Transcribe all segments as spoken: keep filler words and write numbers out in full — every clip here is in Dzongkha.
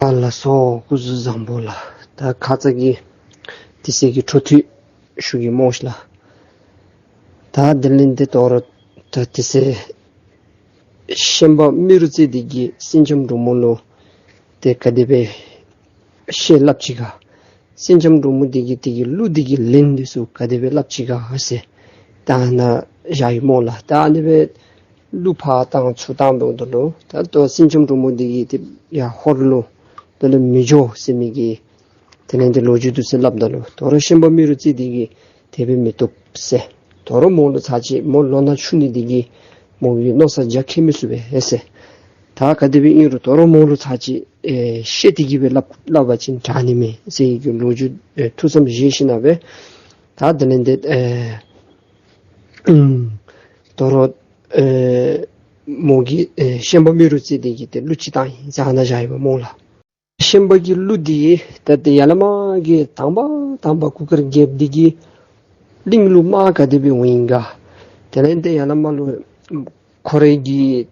ཨ་ལགས་སོ། སྐུ་གཟུགས་བཟང་པོ་ལགས། ད་ཁ་ཙ་གི་དེ་ཚེ་གི་འཕྲོ་མཐུད་ཞུ་གེ་སྨོ་ཤིག་ལགས། ད་དེ་ལས་ཏེ་དོ་རུང་ད་དེ་ཚེ་ཤན་པ་རྨེ་རུ་རྩེ་འདི་གིས་སེང་ལྕམ་འབྲུག་མོ་ལུ་ཏེ་ག་དེ་སྦེ་བཤད་སླབ་ཅི་ག། སེང་ལྕམ་འབྲུག་མོ་འདི་གིས་དེ་གི་གླུ་འདི་གི་ལན་འདི་ཚུ་ག་དེ་སྦེ་སླབ་ཅི་ག་ཟེར་ད་ཨ་ནཱ་བཞག་ཡི་སྨོ་ལགས། ད་ཨ་ནི་སྦེ་གླུ་ཕར་བཏང་ཚུར་བཏང་འབདཝ་ད་ལུ་ད་ལྟོ་སེང་ལྕམ་འབྲུག་མོ་འདི་གིས་ཏེ་ཡར་ཧོར་ལུ་དེ་ལས་མི་འགྱོ་ཟེར་མི་གི་དེ་ལས་ཏེ་ལོ་རྒྱུས་འདི་ཚུ་སླབ་ད་ལུ་དོ་རུང་ཤན་པ་རྨེ་རུ་རྩེ་འདི་གིས་དེ་སྦེ་མི་བཏུབ་ཟེར། དོ་རུང་མོ་ལུ་ཚར་ཅིག་མོ་ལོ་ན་ཆུང་ནི་འདི་གིས་མོ་གི་མནོ་བསམ་རྒྱ་སྐྱེད་མི་ཚུགས་པས་ཟེར། ད་ག་དེ་སྦེ་ཨིན་རུང་དོ་རུང་མོ་ལུ་ཚར་ཅིག་ཨེ་བཤད་དེ་གི་སྦེ་སླབ་སླབ་པ་ཅིན་དྲག་ནི་མས་ཟེར་གྱི་ལོ་རྒྱུས་ཨེ་ཐུགས་བསམ་བཞེས་ཞིནམ་ལས་ད་དེ་ལས་ཏེ་ཨེ་ཨུམ་དོ་རུང་ཨེ་མོ་གིས་ཨེ་ཤན་པ་རྨེ་རུ་རྩེ་འདི་གིས་ཏེ་གླུ་ཅིག་བཏང་ཡི་ཟེར་ཨ་ནཱ་བཞག་ཡི་པ་སྨོ་ལགས། ཤན་པ་གི་གླུ་འདི་ད་ཏེ་ཡར་ལས་མར་གྱི་དང་པ་དང་པ་གུར་དཀར་རྒྱལཔོ་འདི་གིས་གླིང་ལུ་དམག་ག་དེ་སྦེ་འོང་ཡི་ག། དེ་ལས་ཏེ་ཡར་ལས་མར་ལུ་ཁོ་རའི་གི་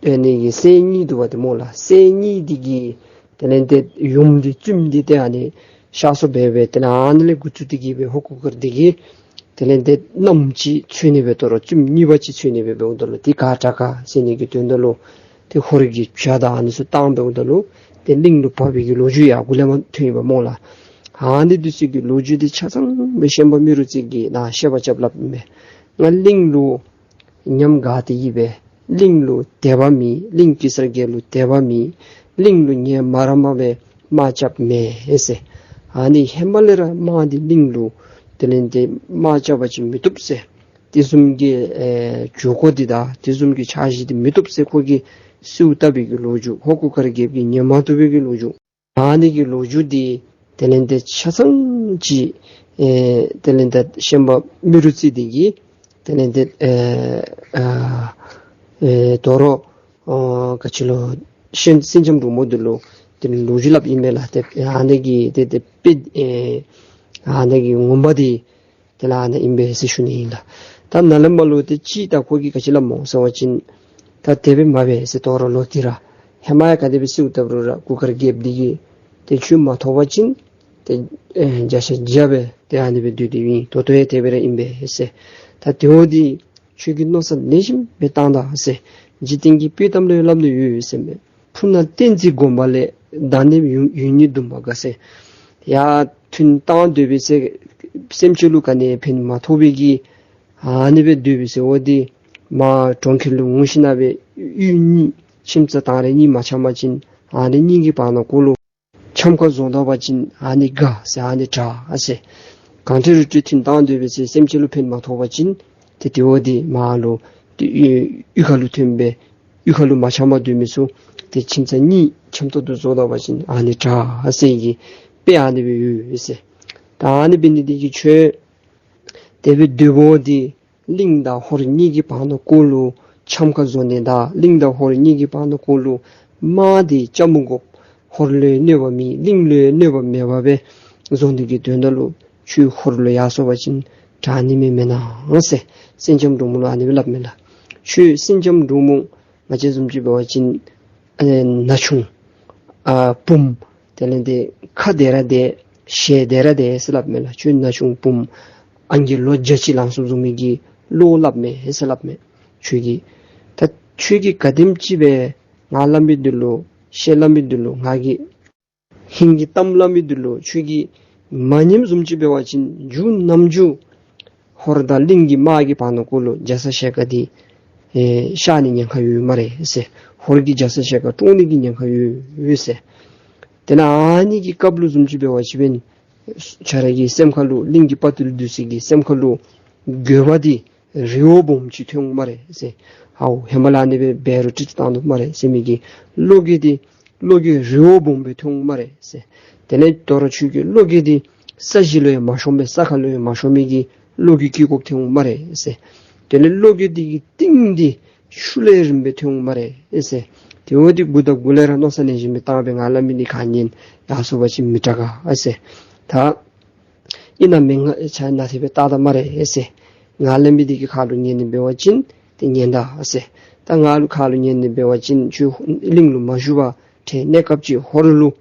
ཨ་ནི་གི་སྲས་གཉིས་འདུག་པ་ཏེ་སྨོ་ལགས། སྲས་གཉིས་འདི་གིས་དེ་ལས་ཏེ་ཡུམ་འདི་བཙུནམོ་འདི་ཏེ་ཨ་ནི་གཤགས་སོ་སྦེ་སྦེ་དེ་ལས་ཨ་ནི་ལས་འགོ་བཙུགས་ཏེ་གི་སྦེ་ཧོར་གུར་དཀར་འདི་གིས་དེ་ལས་ཏེ་མནའམ་ཅིག་འཚོལ་ནི་སྦེ་དོ་རུང་བཙུནམོ་གཉིས་པ་ཅིག་འཚོལ་ནི་སྦེ་འབདཝ་ད་ལུ་ཏེ་ག་དྲག་ག་ཟེར་ནི་གི་དོན་དག་ལུ་ཏེ་ཧོར་གྱི་བྱ་དང་ཨ་ནི་ཚུ་བཏང་འབདཝ་ད་ལུ་ཏེ་གླིང་ལུ་བབས་པའི་གི་ལོ་རྒྱུས་ཡར་མགུ་ལས་མར་ཐོན་ཡི་པ་སྨོ་ལགས། ཨ་ནི་འདི་ཚུ་གི་ལོ་རྒྱུས་འདི་ཆ་ཚང་སྦེ་ཤན་པ་རྨེ་རུ་རྩེ་གིས་ནཱ་བཤད་པ་རྐྱབ་སླབ་མས། ང་གླིང་ལུ་ཉམས་དགའ་སྟེ་གི་སྦེ་གླིང་ལུ་དད་པ་མེད། གླིང་གེ་སར་རྒྱལ་ལུ་དད་པ་མེད། གླིང་ལུ་ངལ་མ་རངསམ་སྦེ་དམག་རྐྱབ་མེད་ཟེར། ཨ་ནི་ཧེ་མ་ལས་ར་དམག་འདི་གླིང་ལུ་དེ་ལས་ཏེ་དམག་རྐྱབ་པ་ཅིན་མི་བཏུབ་ཟེར། དེ་བཟུམ་གྱི་ཨེ་འགྱོ་སྒོ་འདི་དང་དེ་བཟུམ་གྱི་འཆར་གཞི་འདི་མི་བཏུབ་ཟེར་ཁོ་གིས་གསོལཝ་བཏབ་པའི་གི་ལོ་རྒྱུས། ཧོར་གུར་དཀར་རྒྱལཔོ་གིས་ཉན་མ་བཏུབ་པའི་གི་ལོ་རྒྱུས། ཨ་ནི་གི་ལོ་རྒྱུས་འདི་དེ་ལས་ཏེ་ཆ་ཚང་ཅིག་ཨེ་དེ་ལས་ཏེ་ཤན་པ་རྨེ་རུ་རྩེ་འདི་གིས་དེ་ལས་ཏེ་ཨེ་ཨ་ཨེ་དོ་རུང་ཨ་ག་ཅི་ལོ་ཤན་སེང་ལྕམ་འབྲུག་མོ་འདི་ལུ་ཏེ་ལོ་རྒྱུས་སླབ་ཨིན་མས་ལགས། ཏེ་ཨ་ནི་གི་ཏེ་ཏེ་དཔེ་ཨེ་ཨ་ནི་གི་ངོ་མ་འདི་དེ་ལས་ཨ་ནི་ཨིན་པས་ཟེར་ཞུ་ནི་ཨིན་ལགས། ད་ནཱ་ལས་མར་ལུ་ཏེ་ཅིག་ད་ཁོ་གིས་ག་ཅི་སླབ་སྨོ་ཟེར་བ་ཅིན་ད་དེ་སྦེ་མ་འབད་ཟེར། དོ་རུང་ལོག་སྟེ་ར་ཧེ་མ་ཡང་ག་དེ་སྦེ་གསོལཝ་བཏབ་རུང་ར་གུར་དཀར་རྒྱལཔོ་འདི་གིས་ཏེ་ཁྱོད་མ་ཐོབ་པ་ཅིན་ཏེ་ཨེ་བརྒྱ་ཆ་བརྒྱ་སྦེ་ཏེ་ཨ་ནི་སྦེ་སྡོད་དེ་ཨིན། ད་ལྟོ་ཡང་དེ་སྦེ་ར་ཨིན་པས་ཟེར། ད་དེ་འོ་འདི་ཁྱོད་ཀྱིས་མནོ་བསམ་ལེགས་ཤོམ་སྦེ་བཏང་ད་ཟེར། འཇིག་རྟེན་གྱི་དཔྱེ་གཏམ་ལུ་སླབ་ནི་ཡོད་ཟེར་མས། ཕུ་ན་བསྟན་འཛིན་སྒོམ་པ་ལས། བདག་ནི་ཡུལ་ཡུལ་ཉིད་འདུན་པ་དགའ་ཟེར། ཡར་ཐུན་བཏང་སྡོད་པའི་ཚེ་སེམས་ཅན་ལུ་ག་ནི་ཕན་མ་ཐོགས་པའི་གི་ཨ་ནི་སྦེ་སྡོད་པའི་ཚེ་འོ་འདི་མར་གྲོང་ཁྱེར་ལུ་འོང་ཞིནམ་ལས་ཡུལ་གཉིས་ཁྱིམ་ཚང་དང་རེ་གཉིས་མ་འཆམ་པ་ཅིན་ཨ་ནི་གཉིས་ཀྱི་བར་ན་ཀོ་ལུ་འཆམ་ཁ་བཟོ་ད་པ་ཅིན་ཨ་ནི་དགའ་ཟེར། ཨ་ནི་དྲག་ཟེར། གང་དྲན་རི་ཁྲོད་ཐུན་བཏང་སྡོད་པའི་ཚེ་སེམས་ཅན་ལུ་ཕན་མ་ཐོགས་པ་ཅིན་ཏེ་དེ་འོ་འདི་མར་ལུ་ཏེ་གཡུས་ཁ་ལུ་ཐོན་སྦེ་གཡུས་ཁ་ལུ་མ་འཆམ་པར་སྡོད་མི་ཚུ་ཏེ་ཁྱིམ་ཚང་གཉིས་འཆམ་ཏོག་ཏོ་བཟོ་ད་པ་ཅིན་ཨ་ནི་དྲག་ཟེར་གྱི་དཔེ་ཨ་ནི་སྦེ་ཡོད་ཟེར། ད་ཨ་ནི་འབད་ནི་འདི་གིས་ཁྱོད་དེ་སྦེ་སྡོད་པ་འདི་གླིང་དང་ཧོར་གཉིས་ཀྱི་བར་ན་ཀོ་ལུ་འཆམ་ཁ་བཟོ་ནི་དང་གླིང་དང་ཧོར་གཉིས་ཀྱི་བར་ན་ཀོ་ལུ་དམག་འདི་རྐྱབ་མི་དགོཔ། ཧོར་ལུ་གནོད་པ་མེད་གླིང་ལུ་གནོད་པ་མེད་པར་སྦེ་བཟོ་ནི་གི་དོན་དག་ལུ་ཁྱོད་ཧོར་ལུ་ཡར་སོང་པ་ཅིན་དྲག་ནི་མས་མེན་ན་ཟེར་སེང་ལྕམ་འབྲུག་མོ་ལུ་ཨ་ནི་སྦེ་སླབ་མས་ལགས། ཁྱོད་སེང་ལྕམ་འབྲུག་མོ་ང་བཅས་བཟུམ་ཅིག་འབད་བ་ཅིན་ཨ་ན་ཆུང་ཨ་བུམོ་དེ་ལས་ཏེ་ཁ་བདེ་ར་བདེ་ཞལ་བདེ་ར་བདེ་ཟེར་སླབ་མས་ལགས། ཁྱོད་ན་ཆུང་བུམོ་ཨང་རྒས་ལོ་བརྒྱད་ཅུ་ལང་སོང་བཟུམ་མའི་གི་བློ་སླབ་མས་ཟེར་སླབ་མས། ཁྱོད་ཀྱིས་ད་ཁྱོད་ཀྱིས་ག་དེམ་ཅིག་སྦེ་ང་སླབ་མི་འདི་ལུ་ཤེས་སླབ་མི་འདི་ལུ་ང་གིས་ཧིང་གི་གཏམ་སླབ་མི་འདི་ལུ་ཁྱོད་ཀྱིས་མ་ཉནམ་བཟུམ་ཅིག་འབད་བ་ཅིན་མཇུག་ནམ་མཇུག་ཧོར་དང་གླིང་གི་དམག་གི་བར་ན་ཀོ་ལུ་རྒྱ་ཚ་ཞལ་དཀར་འདི་ཨེ་གཤགས་ནི་ཉེན་ཁ་ཡོད་སྨ་རེ་ཟེར། ཧོར་གྱིས་རྒྱ་ཚ་ཞལ་དཀར་བཀྲོངས་ནི་གི་ཉེན་ཁ་ཡོད་ཟེར། དེ་ལས་ཨ་ནི་གི་སྐབས་ལུ་བཟུམ་ཅིག་འབད་བ་ཅིན་ཁྱོད་ར་གི་སེམས་ཁ་ལུ་གླིང་གི་དཔའ་རྟུལ་འདི་ཚུ་གི་སེམས་ཁ་ལུ་འགྱོད་པ་འདི་རི་བོ་སྦོམ་ཅིག་ཐོན་འོང་སྨ་རེ་ཟེར། ཨའུ་ཧེ་མ་ལས་ཨ་ནི་སྦེ་འབད་རུང་ཁྲིད་བཏང་ནུག་སྨ་རེ་ཟེར་མི་གི་བློ་འགྱོད་འདི་བློ་འགྱོད་རི་བོ་སྦོམ་སྦེ་ཐོན་འོང་སྨ་རེ་ཟེར། དེ་ལས་དོ་རུང་ཁྱོད་ཀྱི་བློ་འགྱོད་འདི་ས་གཞི་ལུ་ཡང་མ་ཤོང་པས། ས་ཁ་ལུ་ཡང་མ་ཤོང་མི་གི་བློ་འགྱོད་སྐྱེ་དགོཔ་ཐོན་འོང་སྨ་རེ་ཟེར། དེ་ལས་བློ་འགྱོད་འདི་གི་གཏིང་འདི་ཆུ་ལས་རིངམ་སྦེ་ཐོན་འོང་སྨ་རེ་ཟེར། དེ་འོ་འདི་མགུ་དང་མགུ་ལས་ར་མནོ་བསམ་ནང་བཞིན་སྦེ་བཏང་སྦེ་ང་སླབ་མི་འདི་ག་ཉན་ཡར་སོང་པ་ཅིན་མི་དྲག་ག་ཟེར། ད་ཨིན་ན་མེན་ན་ཆ་ན་དེ་སྦེ་བལྟ་ད་སྨ་རེ་ཟེར། ང་སླབ་མི་འདི་གི་ཁ་ལུ་ཉན་ནི་འབད་བ་ཅིན་ཏེ་ཉན་ད་ཟེར། ད་ང་ལུ་ཁ་ལུ་ཉན་ནི་འབད་བ་ཅིན་ཁྱོད་གླིང་ལུ་མ་བཞུགས་པར་ཁྲེ་གནས་སྐབས་ཅིག་ཧོར་ལུ་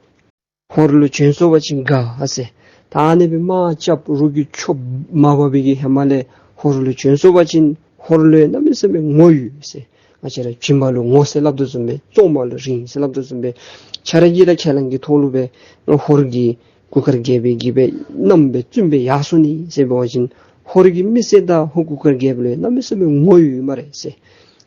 ཧོར་ལུ་བྱོན་སོང་པ་ཅིན་དགའ་ཟེར། ད་ཨ་ནི་སྦེ་དམག་རྐྱབ་རོགས་ཀྱིས་འཕྱོག་མ་འབག་པའི་གི་ཧེ་མ་ལས་ཧོར་ལུ་བྱོན་སོང་པ་ཅིན་ཧོར་ལུ་ཡང་གནམ་མེད་ས་མེད་ངོ་ཡོད་ཟེར། ང་བཅས་ར་སྦྱིན་པ་ལུ་ངོ་ཟེར་སླབ་དོ་བཟུམ་སྦེ་བཙོང་པ་ལུ་རིན་ཟེར་སླབ་དོ་བཟུམ་སྦེ་ཁྱེད་ར་གིས་ར་ཁས་བླངས་ཀྱི་ཐོག་ལུ་སྦེ་ཧོར་གྱི་གུར་དཀར་རྒྱལ་པོའི་གི་སྦེ་མནའམ་སྦེ་བཙུནམོ་སྦེ་ཡར་སོང་ནི་ཟེར་འབད་བ་ཅིན་ཧོར་གྱི་མི་སེར་དང་ཧོར་གུར་དཀར་རྒྱལ་པོ་ལུ་ཡང་གནམ་མེད་ས་མེད་ངོ་ཡོད་སྨ་རེ་ཟེར།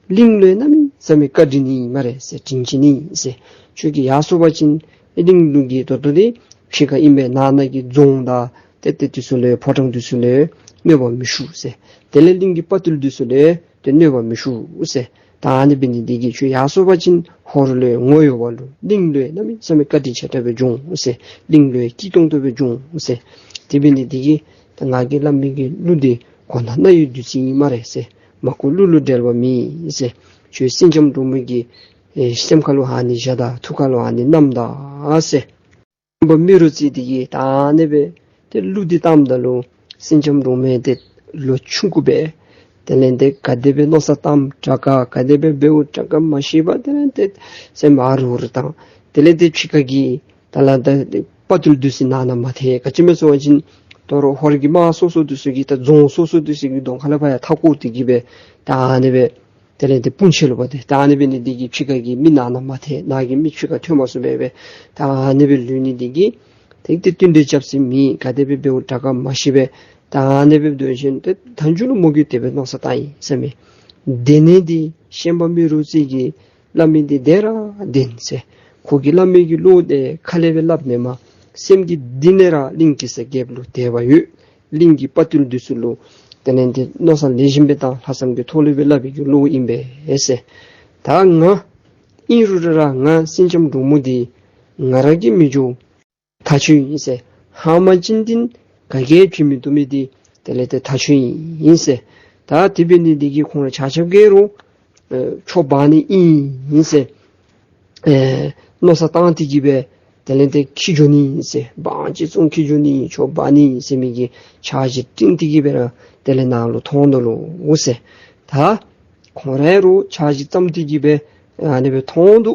གླིང་ལུ་ཡང་གནམ་མེད་ས་མེད་བཀའ་དྲིན་ཨིན་སྨ་རེ་ཟེར། དྲིན་ཅན་ཨིན་ཟེར། ཁྱོད་ཀྱིས་ཡར་སོང་པ་ཅིན་གླིང་ལུ་གི་ད་ལྟོ་འདི་ཕྱི་ཁ་ཨིན་པས། ནང་ན་གི་རྫོང་དང་ཏེ་ཏེ་འདི་ཚུ་ལུ་ཕོ་བྲང་འདི་ཚུ་ལུ་གནོད་པ་མི་ཞུགས་ཟེར། དེ་ལས་གླིང་གི་དཔའ་རྟུལ་འདི་ཚུ་ལུ་ཏེ་གནོད་པ་མི་ཞུགས་ཟེར། ད་ཨ་ནི་འབད་ནི་འདི་གིས་ཁྱོད་ཡར་སོང་པ་ཅིན་ཧོར་ལུ་ཡང་ངོ་ཡོད་པ་ལུ་གླིང་ལུ་ཡང་གནམ་མེད་ས་མེད་བཀའ་དྲིན་ཆེ་དྲགས་སྦེ་འབྱུང་ཟེར། གླིང་ལུ་ཡང་སྐྱིད་ཏོང་ཏོ་སྦེ་འབྱུང་ཟེར། དེ་འབད་ནི་འདི་གིས་ད་ང་གིས་སླབ་མི་གི་གླུ་འདི་གོ་ན་རྣ་ཡི་བདུད་རྩི་ཨིན་སྨ་རེ་ཟེར། མ་གོ་གླུ་ལུ་འགྲེལ་བ་མེད་ཟེར། ཁྱོད་སེང་ལྕམ་འབྲུག་མོ་གི་ཨེ་སེམས་ཁ་ལུ་ཨ་ནི་བཞག་ད། ཐུགས་ཁ་ལུ་ཨ་ནི་བསྣམས་ད་ཟེར། ཤན་པ་རྨེ་རུ་རྩེ་འདི་གིས་ད་ཨ་ནི་སྦེ་ཏེ་གླུ་འདི་བཏངམ་ད་ལུ་སེང་ལྕམ་འབྲུག་མོ་འདི་ལོ་ཆུང་ཀུ་སྦེ་དེ་ལས་ཏེ་ག་དེ་སྦེ་མནོ་བསམ་བཏངམ་དྲག་ག་ག་དེ་སྦེ་འབདཝ་དྲག་ག་མ་ཤེས་པར་དེ་ལས་ཏེ་སེམས་ཨ་རུ་རུ་བཏང་། དེ་ལས་ཏེ་ཕྱི་ཁ་གི་ད་ལ་ད་དཔའ་རྟུལ་འདི་ཚུ་ནང་ན་མ་ཐལ། ག་ཅི་སྨོ་ཟེར་བ་ཅིན་དོ་རུང་ཧོར་གྱི་དམག་སོ་སོ་འདི་ཚུ་གིས་ད་རྫོང་སོ་སོ་འདི་ཚུ་གི་གདོང་ཁ་ལས་ཕར་ཡང་མཐའ་བསྐོར་ཏེ་གི་སྦེ་ད་ཨ་ནི་སྦེ་དེ་ལས་ཏེ་དཔུང་ཆེ་ལུ་འབག་སྟེ་ད་ཨ་ནི་འབད་ནི་འདི་གིས་ཕྱི་ཁ་གི་མི་ནང་ན་མ་ཐལ། ནང་གི་མི་ཕྱི་ཁར་ཐོན་མ་ཚུགས་པར་སྦེ་ད་ཨ་ནི་སྦེ་ལུས་ནི་འདི་གིས་ཏེ་ཏེ་བསྟུན་གྲོས་རྐྱབ་ས་མེད། ག་དེ་སྦེ་འབདཝ་དྲག་ག་མ་ཤེས་པར་ད་ཨ་ནི་སྦེ་སྡོད་ཞིནམ་ཏེ་མཐའ་མཇུག་ལུ་མོ་གིས་དེ་སྦེ་མནོ་བསམ་བཏང་ཡི་ཟེར་མས། དེ་ནས་འདི་ཤན་པ་རྨེ་རུ་རྩེ་གིས་སླབ་མི་འདི་བདེན་ར་བདེན་ཟེར། ཁོ་གིས་སླབ་མི་གི་བློ་འདི་ཁ་ལས་སྦེ་སླབ་མེན་མས། སེམས་ཀྱི་གཏིང་ལས་ར་གླིང་གེ་སར་རྒྱལཔོ་ལུ་དད་པ་ཡོད། གླིང་གི་དཔའ་རྟུལ་འདི་ཚུ་ལུ་དེ་ལས་ཏེ་མནོ་བསམ་ལེགས་ཤོམ་སྦེ་བཏང་། ལྷག་བསམ་གྱི་ཐོག་ལས་སྦེ་སླབ་པའི་གི་བློ་ཨིན་པས་ཟེར། ད་ང་ཨིན་རུང་ར་ར་ང་སེང་ལྕམ་འབྲུག་མོ་འདི་ང་ར་གིས་མི་འགྱོ་ཐག་ཆོད་ཨིན་ཟེར། ཧ་མ་ཅིན་འདི་ག་གིས་ཡང་བྱིན་མི་བཏུབ་མི་འདི་དེ་ལས་ཏེ་ཐག་ཆོད་ཨིན་ཟེར། ད་དེ་འབད་ནི་འདི་གིས་ཁོང་ར་ཆ་ཁྱབ་ཀྱིས་རུང་ཨེ་འཕྱོག་འབག་ནི་ཨིན་ཟེར། ཨེ་མནོ་བསམ་བཏང་སྟེ་གི་སྦེ་དེ་ལས་ཏེ་འཁྱིད་འགྱོ་ནི་ཨིན་ཟེར། དབང་ཅིག་བཙོང་འཁྱིད་འགྱོ་ནི་ཨིན། འཕྱོག་འབག་ནི་ཨིན་ཟེར་མི་གི་འཆར་གཞི་བཏིང་སྟེ་གི་སྦེ་ར་དེ་ལས་ནཱ་ལུ་ཐོན་དོ་ལོ་ཟེར། ད་ཁོང་ར་རུང་འཆར་གཞི་བརྩམས་ཏེ་གི་སྦེ་ཨ་ནི་སྦེ་ཐོན་དོ།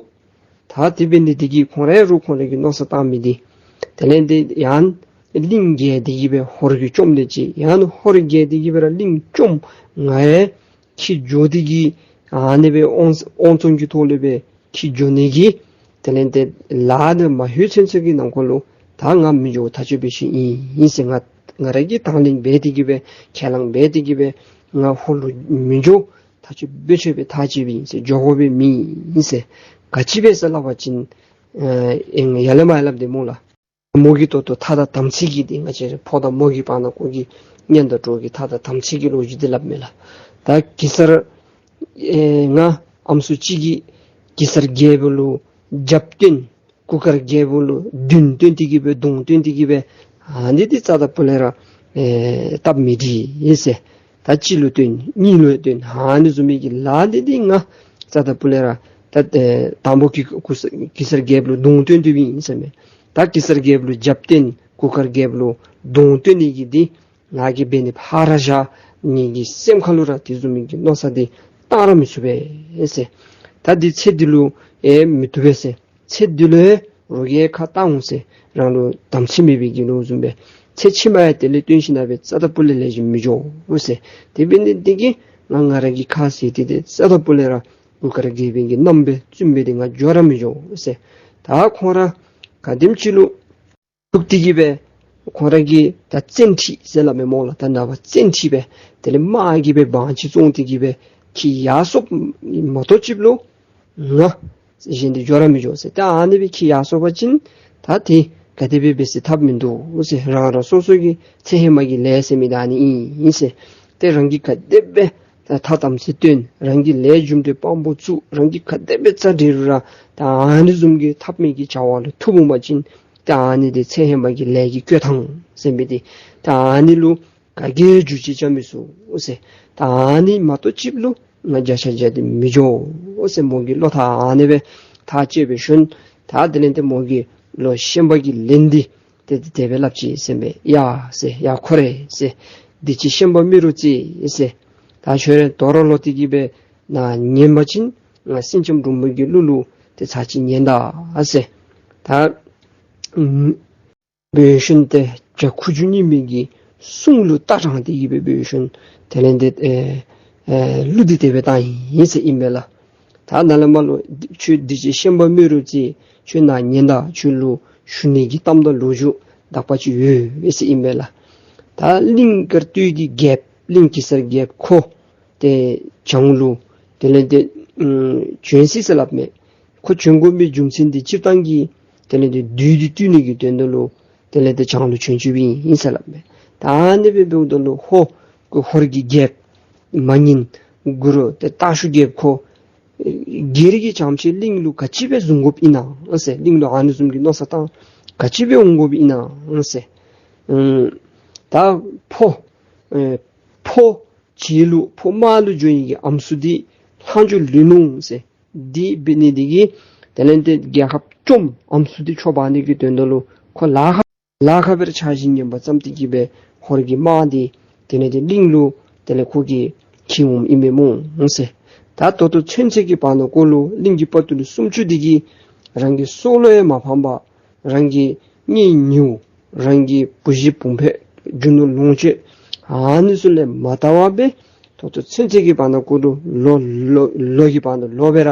ད་དེ་འབད་ནི་འདི་གིས་ཁོང་ར་རུང་ཁོང་ར་གི་མནོ་བསམ་བཏང་མི་འདི་དེ་ལས་ཏེ་ཡང་གླིང་བརྒལ་ཏེ་གི་སྦེ་ཧོར་གྱིས་བཅོམ་ནི་ཅིག། ཡང་ཧོར་བརྒལ་ཏེ་གི་སྦེ་ར་གླིང་བཅོམ། ང་ཡང་འཁྱིད་འགྱོ་སྟེ་གི་ཨ་ནི་སྦེ་དབང་དབང་བཙོང་གི་ཐོག་ལས་སྦེ་འཁྱིད་འགྱོ་ནི་གི་དེ་ལས་ཏེ་ལཱ་འདི་མ་ལྷོད་ཚུན་ཚོད་ཀྱི་ནང་འཁོད་ལུ་ད་ང་མི་འགྱོ་ཐག་ཆོད་སྦེ་ཞུ་ཡི་ཟེར། ང་ང་ར་གིས་དང་ལེན་འབད་དེ་གི་སྦེ་ཁས་བླངས་འབད་དེ་གི་སྦེ་ང་ཧོར་ལུ་མི་འགྱོ། ཐག་ཆོད་སྦེ་ཆོད་པའི་ཐག་བཅད་པའི་ཨིན་ཟེར། འགྱོ་དགོ་པའི་མི་ཨིན་ཟེར། ག་ཅི་སྦེ་ཟེར་སླབ་པ་ཅིན་ཨེ་ཡར་ལས་མར་སླབ་སྟེ་སྨོ་ལགས། མོ་གིས་ད་ལྟོ་ཐ་དང་དམ་ཚིག་གི་འདི་ང་བཅས་ར་ཕོ་དང་མོ་གི་བར་ན་ཁོ་གི་གཉེན་དང་གྲོགས་ཀྱི་ཐ་དང་དམ་ཚིག་གི་ལོ་རྒྱུས་འདི་སླབ་མས་ལགས། ད་གེ་སར་ཨེ་ང་ཨམ་སྲུ་གཅིག་གིས་གེ་སར་རྒྱལ་པོ་ལུ་རྒྱབ་བསྟན། གུར་དཀར་རྒྱལ་པོ་ལུ་མདུན་བསྟན་ཏེ་གི་སྦེ་གདོང་བསྟན་ཏེ་གི་སྦེ་ཨ་ནི་འདི་རྩ་དང་པོ་ལས་ར་ཨེ་སྟབས་མི་བདེ་ཟེར། ད་གཅིག་ལུ་བསྟན་གཉིས་ལུ་བསྟན་ཨ་ནི་བཟུམ་མའི་གི་ལཱ་འདི་འདི་ང་རྩ་དང་པོ་ལས་ར་ད་ཨེ་དང་པོ་གི་གུ་གེ་སར་རྒྱལཔོ་ལུ་གདོང་བསྟན་ཏེ་སྦེ་ཨིན་ཟེར་མས། ད་གེ་སར་རྒྱལཔོ་ལུ་རྒྱབ་བསྟན་གུར་དཀར་རྒྱལཔོ་ལུ་གདོང་བསྟན་ནི་གི་འདི་ང་གིས་འབད་ནི་ཕར་བཞག། ངེ་གི་སེམས་ཁ་ལུ་ར་དེ་བཟུམ་མའི་གི་མནོ་བསམ་འདི་བཏང་ར་མི་ཚུགས་པས་ཟེར། ད་འདི་ཚེ་འདི་ལུ་ཨེ་མི་བཏུབ་པས་ཟེར། ཚེ་འདི་ལུ་ཡང་རོགས་ཀྱིས་ཁ་བཏང་འོང་ཟེར། རང་ལུ་དམ་ཚིག་མེད་པའི་གི་ལོ་བཟུམ་སྦེ། ཚེ་ཕྱི་མ་ཡང་དེ་ལས་བརྟེན་ཞིན་ན་སྦེ་རྩ་དང་པོ་ལས་ལེགས་ཤོམ་མི་འགྱོ་འོང་ཟེར། དེ་འབད་ནི་འདི་གིས་ང་ང་ར་གིས་ཁ་བཟེད་དེ་ཏེ་རྩ་དང་པོ་ལས་ར་གུར་དཀར་རྒྱལ་པོའི་གི་མནའམ་སྦེ་བཙུནམོ་སྦེ་ཏེ་ང་འགྱོ་ར་མི་འགྱོ་འོང་ཟེར། ད་ཁོང་ར་ག་དེམ་ཅིག་ལུ་ཐུག་སྟེ་གི་སྦེ་ཁོང་ར་གིས་ད་བཙན་ཁྲིད་ཟེར་སླབ་མས་སྨོ་ལགས། ད་ནངས་པ་བཙན་ཁྲིད་སྦེ་དེ་ལས་དམག་གིས་སྦེ་དབང་ཅིག་བཙོང་སྟེ་གི་སྦེ་ཁྱིད་ཡར་སོངམ་མ་གཏོགས་ཅིག་ལུ་ང་གཞན་འདི་འགྱོ་ར་མི་འགྱོ་ཟེར། ད་ཨ་ནི་སྦེ་ཁྱིད་ཡར་སོང་པ་ཅིན་ད་དེ་ག་དེ་སྦེ་འབད་ཟེར་ཐབས་མིན་འདུག་ཟེར། རང་རང་སོ་སོ་གི་ཚེ་ཧེ་མ་གི་ལས་ཟེར་མི་ད་ཨ་ནི་ཨིན་ཨིན་ཟེར། ཏེ་རང་གིས་ག་དེ་སྦེ་ད་ཐ་དམ་ཚིག་བསྟེན། རང་གི་ལས་རྒྱུ་འབྲས་དཔང་པོ་བཙུགས། རང་གིས་ག་དེ་སྦེ་རྩ་འགྲན་རུང་ར་ད་ཨ་ནི་བཟུམ་གྱི་ཐབས་མེད་ཀྱི་བྱ་བ་ལུ་ཐུག་འོང་པ་ཅིན་ད་ཨ་ནི་འདི་ཚེ་ཧེ་མ་གི་ལས་ཀྱི་བསྐོས་ཐང་ཟེར་མི་འདི་ད་ཨ་ནི་ལུ་ག་གིས་ཡང་འགྱུར་བཅོས་རྐྱབ་མི་ཚུགས་ཟེར། ད་ཨ་ནི་མ་གཏོགས་ཅིག་ལུ་ང་བརྒྱ་ཆ་བརྒྱ་འདི་མི་འགྱོ་ཟེར། མོ་གིས་བློ་ཐག་ཨ་ནི་སྦེ་ཐག་བཅད་སྦེ་ཞིནམ་ད་དེ་ལས་ཏེ་མོ་གིས་བློ་ཞེན་པ་གི་ལན་འདི་ཏེ་དེ་སྦེ་སླབ་ཅི་ཟེར་མས། ཡ་ཟེར། ཡ་ཁོ་རེ་ཟེར། འདི་ཅིག་ཤན་པ་རྨེ་རུ་རྩེ་ཟེར། ད་ཁྱོད་ར་དོ་རུང་ལོག་སྟེ་གི་སྦེ་ནཱ་ཉན་པ་ཅིན་ང་སེང་ལྕམ་འབྲུག་མོ་གི་གླུ་ལུ་ཏེ་ཚར་གཅིག་ཉན་ད་ཟེར། ད་ ཨུམ་འབད་ཞིནམ་ཏེ་བྱ་ཁུ་བྱུག་རྙིང་མའི་གི་གསུང་ལུ་ལྟ་དྲངས་ཏེ་གི་སྦེ་འབད་ཞིནམ་དེ་ལས་ཏེ་ཨེ་ཨེ་གླུ་འདི་དེ་སྦེ་བཏང་ཡི་ཟེར་ཨིན་པས་ལགས། ད་ནཱ་ལས་མར་ལུ་ཁྱོད་འདི་ཅིག་ཤན་པ་རྨེ་རུ་རྩེ་ཁྱོད་ནཱ་ཉན་ད། ཁྱོད་ལུ་ཞུ་ནི་གི་གཏམ་དང་ལོ་རྒྱུས་དག་པ་ཅིག་ཡོད་ཟེར་ཨིན་པས་ལགས། ད་གླིང་དཀར་སྟོད་ཀྱི་རྒྱལཔོ་གླིང་གེ་སར་རྒྱལཔོ་ཁོ་ཏེ་བྱང་ལུ་དེ་ལས་ཏེ་ཨུམ་བྱོན་སྲིད་ཟེར་སླབ་མས། ཁོ་བྱོན་དགོ་མི་རྒྱུ་མཚན་འདི་སྤྱིར་བཏང་གི་དེ་ལས་ཏེ་བདུད་འདི་བཏུལ་ནི་གི་དོན་དག་ལུ་དེ་ལས་ཏེ་བྱང་ལུ་བྱོན་བྱོནམ་ཨིན་ཟེར་སླབ་མས། ད་ཨ་ནི་སྦེ་འབདཝ་ད་ལུ་ཧོ་ཁོ་ཧོར་གྱི་རྒྱལཔོ་མ་ངན་གུ་རུ་ཏེ་སྟག་ཤུ་རྒྱལཔོ་ཁོ་སྒེར་གྱི་བྱམས་བརྩེས་གླིང་ལུ་ག་ཅི་སྦེ་བཟུང་དགོཔ་ཨིན་ན་ཟེར། གླིང་ལུ་ཨ་ནི་བཟུམ་གྱི་མནོ་བསམ་བཏང་ག་ཅི་སྦེ་འོང་དགོཔ་ཨིན་ན་ཟེར། ཨུམ་ད་ཕོ་ཨེ་ཕོ་བྱི་ལུ་ཕོ་དམར་ལུ་འགྱོ་ནི་གི་ཨམ་སྲུ་འདི་ལྷག་འགྱོ་ལུས་ནུག་ཟེར། འདི་འབད་ནི་འདི་གིས་དེ་ལས་ཏེ་རྒྱལ་ཁབ་བཅོམ་ཨམ་སྲུ་འདི་འཕྲོག་འབག་ནི་གི་དོན་དག་ལུ་ཁོ་ལཱ་ཁག་ལཱ་ཁག་སྦེ་ར་འཆར་གཞི་ངན་པ་བརྩམས་ཏེ་གི་སྦེ་ཧོར་གྱི་དམག་འདི་དེ་ལས་ཏེ་གླིང་ལུ་དེ་ལས་ཁོ་གིས་འཁྱིད་འོངམ་ཨིན་མས་སྨོ་ཟེར། ད་ད་ལྟོ་ཚུན་ཚོད་ཀྱི་བར་ན་ཀོ་ལུ་གླིང་གི་དཔའ་རྟུལ་སུམ་ཅུ་འདི་གིས་རང་གི་སྲོག་ལུ་ཡང་མ་ཕངས་པར་རང་གི་གཉེན་ཉེཝ་རང་གི་བུ་གཞི་བུམོ་ཕོད་རྒྱུ་ནོར་ལོངས་སྤྱོད་ཨ་ནི་ཚུ་ལས་མ་བརྟག་པར་སྦེ་ད་ལྟོ་ཚུན་ཚོད་ཀྱི་བར་ན་ཀོ་ལུ་ལོ་ལོ་ལོ་གི་བར་ན་ལོ་སྦེ་ར་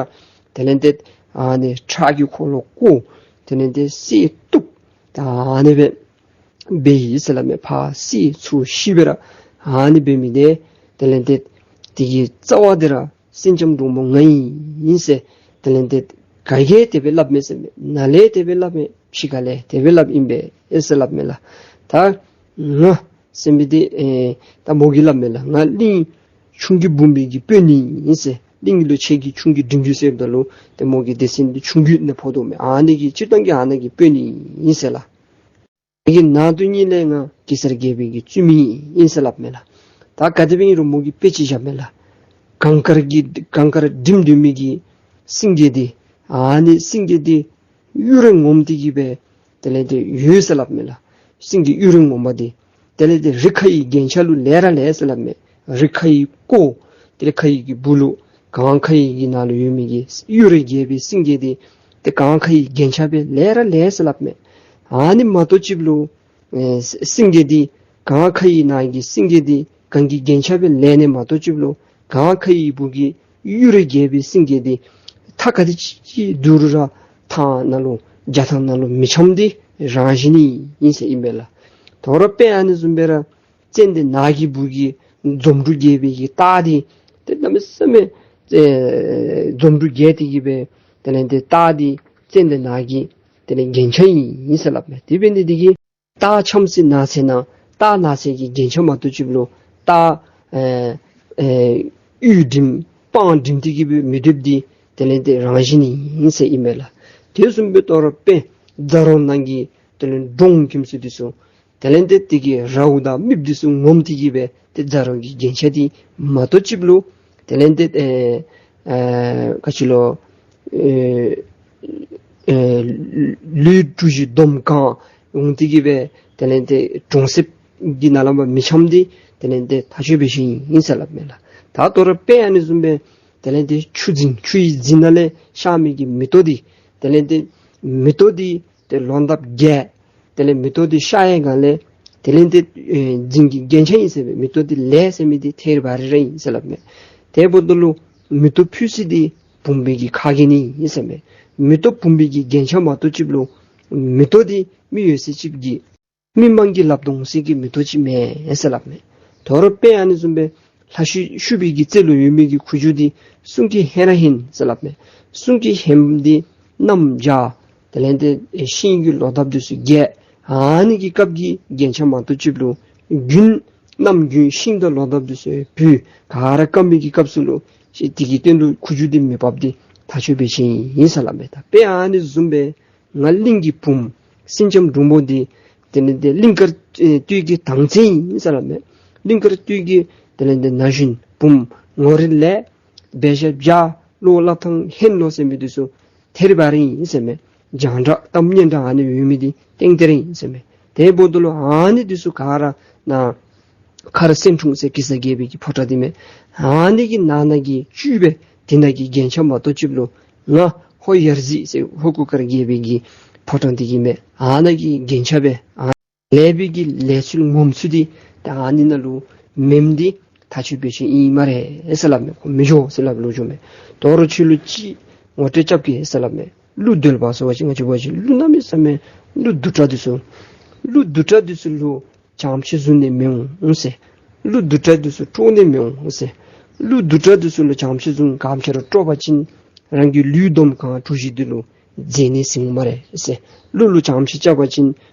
དེ་ལས་ཏེ་ཨ་ནི་ཁྲག་གི་འཁོར་ལོ་བསྐོར་དེ་ལས་ཏེ་བསད་གཏུབ་ད་ཨ་ནི་སྦེ་འབད་ཡི་ཟེར་སླབ་མས། ཕར་བསད་ཚུར་ཤི་སྦེ་ར་ཨ་ནི་འབད་མི་འདི་དེ་ལས་ཏེ་དེ་གི་རྩ་བ་འདི་ར་སེང་ལྕམ་འབྲུག་མོ་ང་ཨིན་ཟེར་དེ་ལས་ཏེ་ག་གིས་དེ་སྦེ་སླབ་མས་ཟེར་མས། ནཱ་ལས་དེ་སྦེ་སླབ་མས། ཕྱི་ཁ་ལས་དེ་སྦེ་སླབ་ཨིན་པས་ཨེ་ཟེར་སླབ་མས་ལགས། ད་ང་ཟེར་མི་འདི་ཨེ་ད་མོ་གིས་སླབ་མས་ལགས། ང་གླིང་ཆུང་རྒྱུད་འབུམ་པའི་གི་དཔོན་ཨིན་ཟེར། གླིང་ལུ་ཆེ་རྒྱུད་ཆུང་རྒྱུད་འབྲིང་རྒྱུད་ཟེརཝ་ད་ལུ་ཏེ་མོ་གི་སྡེ་ཚན་འདི་ཆུང་རྒྱུད་ནང་ཕོག་དོ་མས། ཨ་ནི་གི་སྤྱིར་བཏང་གི་ཨ་ནི་གི་དཔོན་ཨིན་ཟེར་ལགས། དེ་གི་ནང་དོན་ཉིད་ལས་ང་གེ་སར་རྒྱལ་པོའི་གི་བཙུན་མོ་ཨིན་ཟེར་སླབ་མས་ལགས། ད་ག་དེ་སྦེ་ཨིན་རུང་མོ་གིས་དཔེ་ཅིག་བཞག་མས་ལགས། གངས་དཀར་གྱི་གངས་དཀར་འགྲིམ་སྡོད་མི་གི་སེང་གེ་འདི་ཨ་ནི་སེང་གེ་འདི་གཡུ་རལ་ངོམ་སྟེ་གི་སྦེ་དེ་ལས་ཏེ་ཡོད་ཟེར་སླབ་མས་ལགས། སེང་གེ་གཡུ་རལ་ངོམ་པ་འདི་དེ་ལས་ཏེ་རི་ཁ་ཡི་རྒྱན་ཆ་ལུ་ལེགས་ར་ལེགས་ཟེར་སླབ་མས། རི་ཁ་ཡི་ཀོ་དེ་ལས་ཁ་ཡི་གི་སྦུག་ལུ་གངས་ཁ་ཡི་གི་ནང་ལུ་ཡོད་མི་གི་གཡུ་རལ་རྒྱས་པའི་སེང་གེ་འདི་ཏེ་གངས་ཁ་ཡི་རྒྱན་ཆ་སྦེ་ལེགས་ར་ལེགས་ཟེར་སླབ་མས། ཨ་ནི་མ་གཏོགས་ཅིག་ལུ་ཨེ་སེང་གེ་འདི་གངས་ཁ་ཡི་ནང་གི་སེང་གེ་འདི་གངས་ཀྱི་རྒྱན་ཆ་སྦེ་ལེགས་ནི་མ་གཏོགས་ཅིག་ལུ་གངས་ཁ་ཡི་སྦུག་གི་གཡུ་རལ་རྒྱས་པའི་སེང་གེ་འདི་ཐག་ག་དེ་ཅིག་བསྡུ་རུང་ར་ཐང་ནང་ལུ་རྒྱ་ཐང་ནང་ལུ་མི་འཁྱམ་འདི་རང་བཞིན་ཨིན་ཟེར་ཨིན་པས་ལགས། དོ་རུང་དཔེ་ཨ་ནི་བཟུམ་སྦེ་ར་ཙན་དན་ནགས་ཀྱི་སྦུག་གི་འཛོམས་དྲུག་རྒྱས་པའི་གི་སྟག་འདི་ཏེ་གནམ་མེད་ས་མེད་ཨེ་འཛོམས་དྲུག་རྒྱས་ཏེ་གི་སྦེ་དེ་ལས་ཏེ་སྟག་འདི་ཙན་དན་ནགས་ཀྱི་དེ་ལས་རྒྱན་ཆ་ཨིན་ཟེར་སླབ་མས། དེ་འབད་ནི་འདི་གིས་སྟག་འཁྱམས་སའི་ནགས་ཚལ་ནང་སྟག་ནགས་ཚལ་གྱི་རྒྱན་ཆ་མ་གཏོགས་ཅིག་ལུ་སྟག་ཨེ་ཨེ་གཡུ་འགྲིམ་སྤང་འགྲིམ་སྟེ་གི་སྦེ་མི་སྡོདཔ་འདི་དེ་ལས་ཏེ་རང་བཞིན་ཨིན་ཟེར་ཨིན་མས་ལགས། དེ་བཟུམ་སྦེ་དོ་རུང་དཔེ་རྫ་རོང་ནང་གི་དེ་ལས་འབྲོང་ཁྱིམ་སུ་འདི་ཚུ་དེ་ལས་ཏེ་དེ་གི་རཝ་དང་རྨིགཔ་འདི་ཚུ་ངོམས་ཏེ་གི་སྦེ་ཏེ་རྫ་རོང་གི་རྒྱན་ཆ་འདི་མ་གཏོགས་ཅིག་ལུ་དེ་ལས་ཏེ་ཨེ་ཨེ་ག་ཅི་ལོ་ཨེ་ཨེ་ལུས་གྲུ་བཞི་འདོམ་གང་འོང་སྟེ་གི་སྦེ་དེ་ལས་ཏེ་གྲོང་གསེབ་ཀྱི་ནང་ལུ་མི་འཁྱམ་འདི་དེ་ལས་ཏེ་ཐག་ཆོད་པའི་ཤེས་ཨིན་ཟེར་སླབ་མས་ལགས། ད་དོ་རུང་དཔེ་ཨ་ནི་བཟུམ་སྦེ་དེ་ལས་ཏེ་ཆུ་རྫིང་ཆུ་ཡི་རྫིང་ནང་ལས་ཤར་མི་གི་མེ་ཏོག་འདི་དེ་ལས་ཏེ་མེ་ཏོག་འདི་ཏེ་ལོ་འདབ་རྒྱས། དེ་ལས་མེ་ཏོག་འདི་ཤར་ཡི་ག་ལས་དེ་ལས་ཏེ་ཨེ་རྫིང་གི་རྒྱན་ཆ་ཨིན་ཟེར་མས། མེ་ཏོག་འདི་ལེགས་ཟེར་མི་འདི་ཐད་རི་བ་རི་ར་ཨིན་ཟེར་སླབ་མས། དེ་འབདཝ་ད་ལུ་མེ་ཏོག་ཕུལ་ས་འདི་བུམ་པའི་གི་ཁ་རྒྱན་ཨིན་ཟེར་མས། མེ་ཏོག་བུམ་པའི་གི་རྒྱན་ཆ་མ་གཏོགས་ཅིག་ལུ་མེ་ཏོག་འདི་མི་ཡོད་ཚད་ཅིག་གི་མི་དམངས་ཀྱི་ལགཔ་དོང་ཟེར་གྱི་མེ་ཏོག་ཅིག་མེན་ཟེར་སླབ་མས། དོ་རུང་དཔེ་ཨ་ནི་བཟུམ་སྦེ་ལྷ་ཤུ་ཤུ་པའི་གི་རྩེ་ལུ་ཡོད་མི་གི་ཁུ་བྱུག་འདི་གསུང་གི་ཧེ་ར་ཧེན་ཟེར་སླབ་མས། གསུང་གི་ཧེ་མ་འདི་གནམ་བྱཱར་དེ་ལས་ཏེ་ཤིང་གི་ལོ་འདབ་འདི་ཚུ་རྒྱས། ཨ་ནི་གི་སྐབས་ཀྱི་རྒྱན་ཆ་མ་གཏོགས་ཅིག་ལུ་དགུན་གནམ་དགུན་ཤིང་དང་ལོ་འདབ་འདི་ཚུ་བུད་ག་ར་སྐམ་མི་གི་སྐབས་སུ་ལུ་ཤི་དེ་གི་སྟེང་དུ་ཁུ་བྱུག་འདི་མི་འབབ་འདི་ཐག་ཆོད་པའི་ཤེས་ཨིན་ཟེར་སླབ་མས། ད་དཔེ་ཨ་ནི་བཟུམ་སྦེ་ང་གླིང་གི་བུམོ་སེང་ལྕམ་འབྲུག་མོ་འདི་དེ་ལས་ཏེ་གླིང་དཀར་ཨེ་སྟོད་ཀྱི་དང་ཚན་ཨིན་ཟེར་སླབ་མས། གླིང་དཀར་སྟོད་ཀྱི་དེ་ལས་ཏེ་ན་གཞོན་བུམོ་ངོ་རིས་ལེགས་འབད་ཤ་བྱ་བློ་སླབ་ཐངས་ཧན་ལོ་ཟེར་མི་འདི་ཚུ་ཐད་རི་བ་རི་ཨིན་ཟེར་མས། རྒྱང་གྲགས་གཏམ་སྙན་གྲགས་ཨ་ནི་ཡོད་མི་འདི་ཏན་ཏན་ར་ཨིན་ཟེར་མས། དེ་འབདཝ་ད་ལུ་ཨ་ནི་འདི་ཚུ་ག་ར་ནཱ་མཁར་གསེར་འཁྲུངས་ཟེར་གེ་སར་རྒྱལ་པོའི་གི་ཕོ་བྲང་འདི་མས། ཨ་ནི་གི་ནང་ན་གི་བཅུད་སྦེ་དེ་ནང་གི་རྒྱན་ཆ་མ་གཏོགས་ཅིག་ལུ་ང་ཧོར་ཡ་རྩེ་ཟེར་ཧོར་གུར་དཀར་རྒྱལ་པོའི་གི་ ཕོ་བྲང་འདི་གི་མས། ཨ་ནཱ་གི་རྒྱན་ཆ་སྦེ་ཨ་ལེགས་པའི་གི་ལས་ཚུལ་ངོམ་ཚུལ་འདི་ད་ཨ་ནི་ནང་ལུ་མེནམ་འདི་ཐག་ཆོད་པའི་ཅིག་ཨིན་སྨ་རེ་ཟེར་སླབ་མས། ཁོ་མི་འགྱོ་ཟེར་སླབ་ལོ་རྒྱུས་མས། དོ་རུང་ཁྱོད་ལུ་ཅིག་ངོ་སྤྲོད་རྐྱབ་གེ་ཟེར་སླབ་མས། ཀླུ་སྡེ་པ་ཟེར་བ་ཅིན་ང་བཅས་འབད་བ་ཅིན་ཀླུ་གནམ་མེད་ས་མེད་ཀླུ་གདུག་དྲགས་འདི་ཚུ་ཀླུ་གདུག་དྲགས་འདི་ཚུ་ལུ་བྱང་ཕྱད་བཟུང་ནི་མི་འོང་ཟེར། ཀླུ་གདུག་དྲགས་འདི་ཚུ་དཀྲོག་ནི་མི་འོང་ཟེར། ཀླུ་གདུག་དྲགས་འདི་ཚུ་ལུ་བྱང་ཕྱད་བཟུང་ག་ཅི་ར་དཀྲོག་པ་ཅིན་རང་གི་ལུས་འདོམ་གང་གྲུ་བཞི་འདི་ལུ་རྫས་ནད་ཟིན་འོང་སྨ་རེ་ཟེར། ཀླུ་ལུ་བྱང་ཕྱད་རྐྱབ་པ་ཅིན་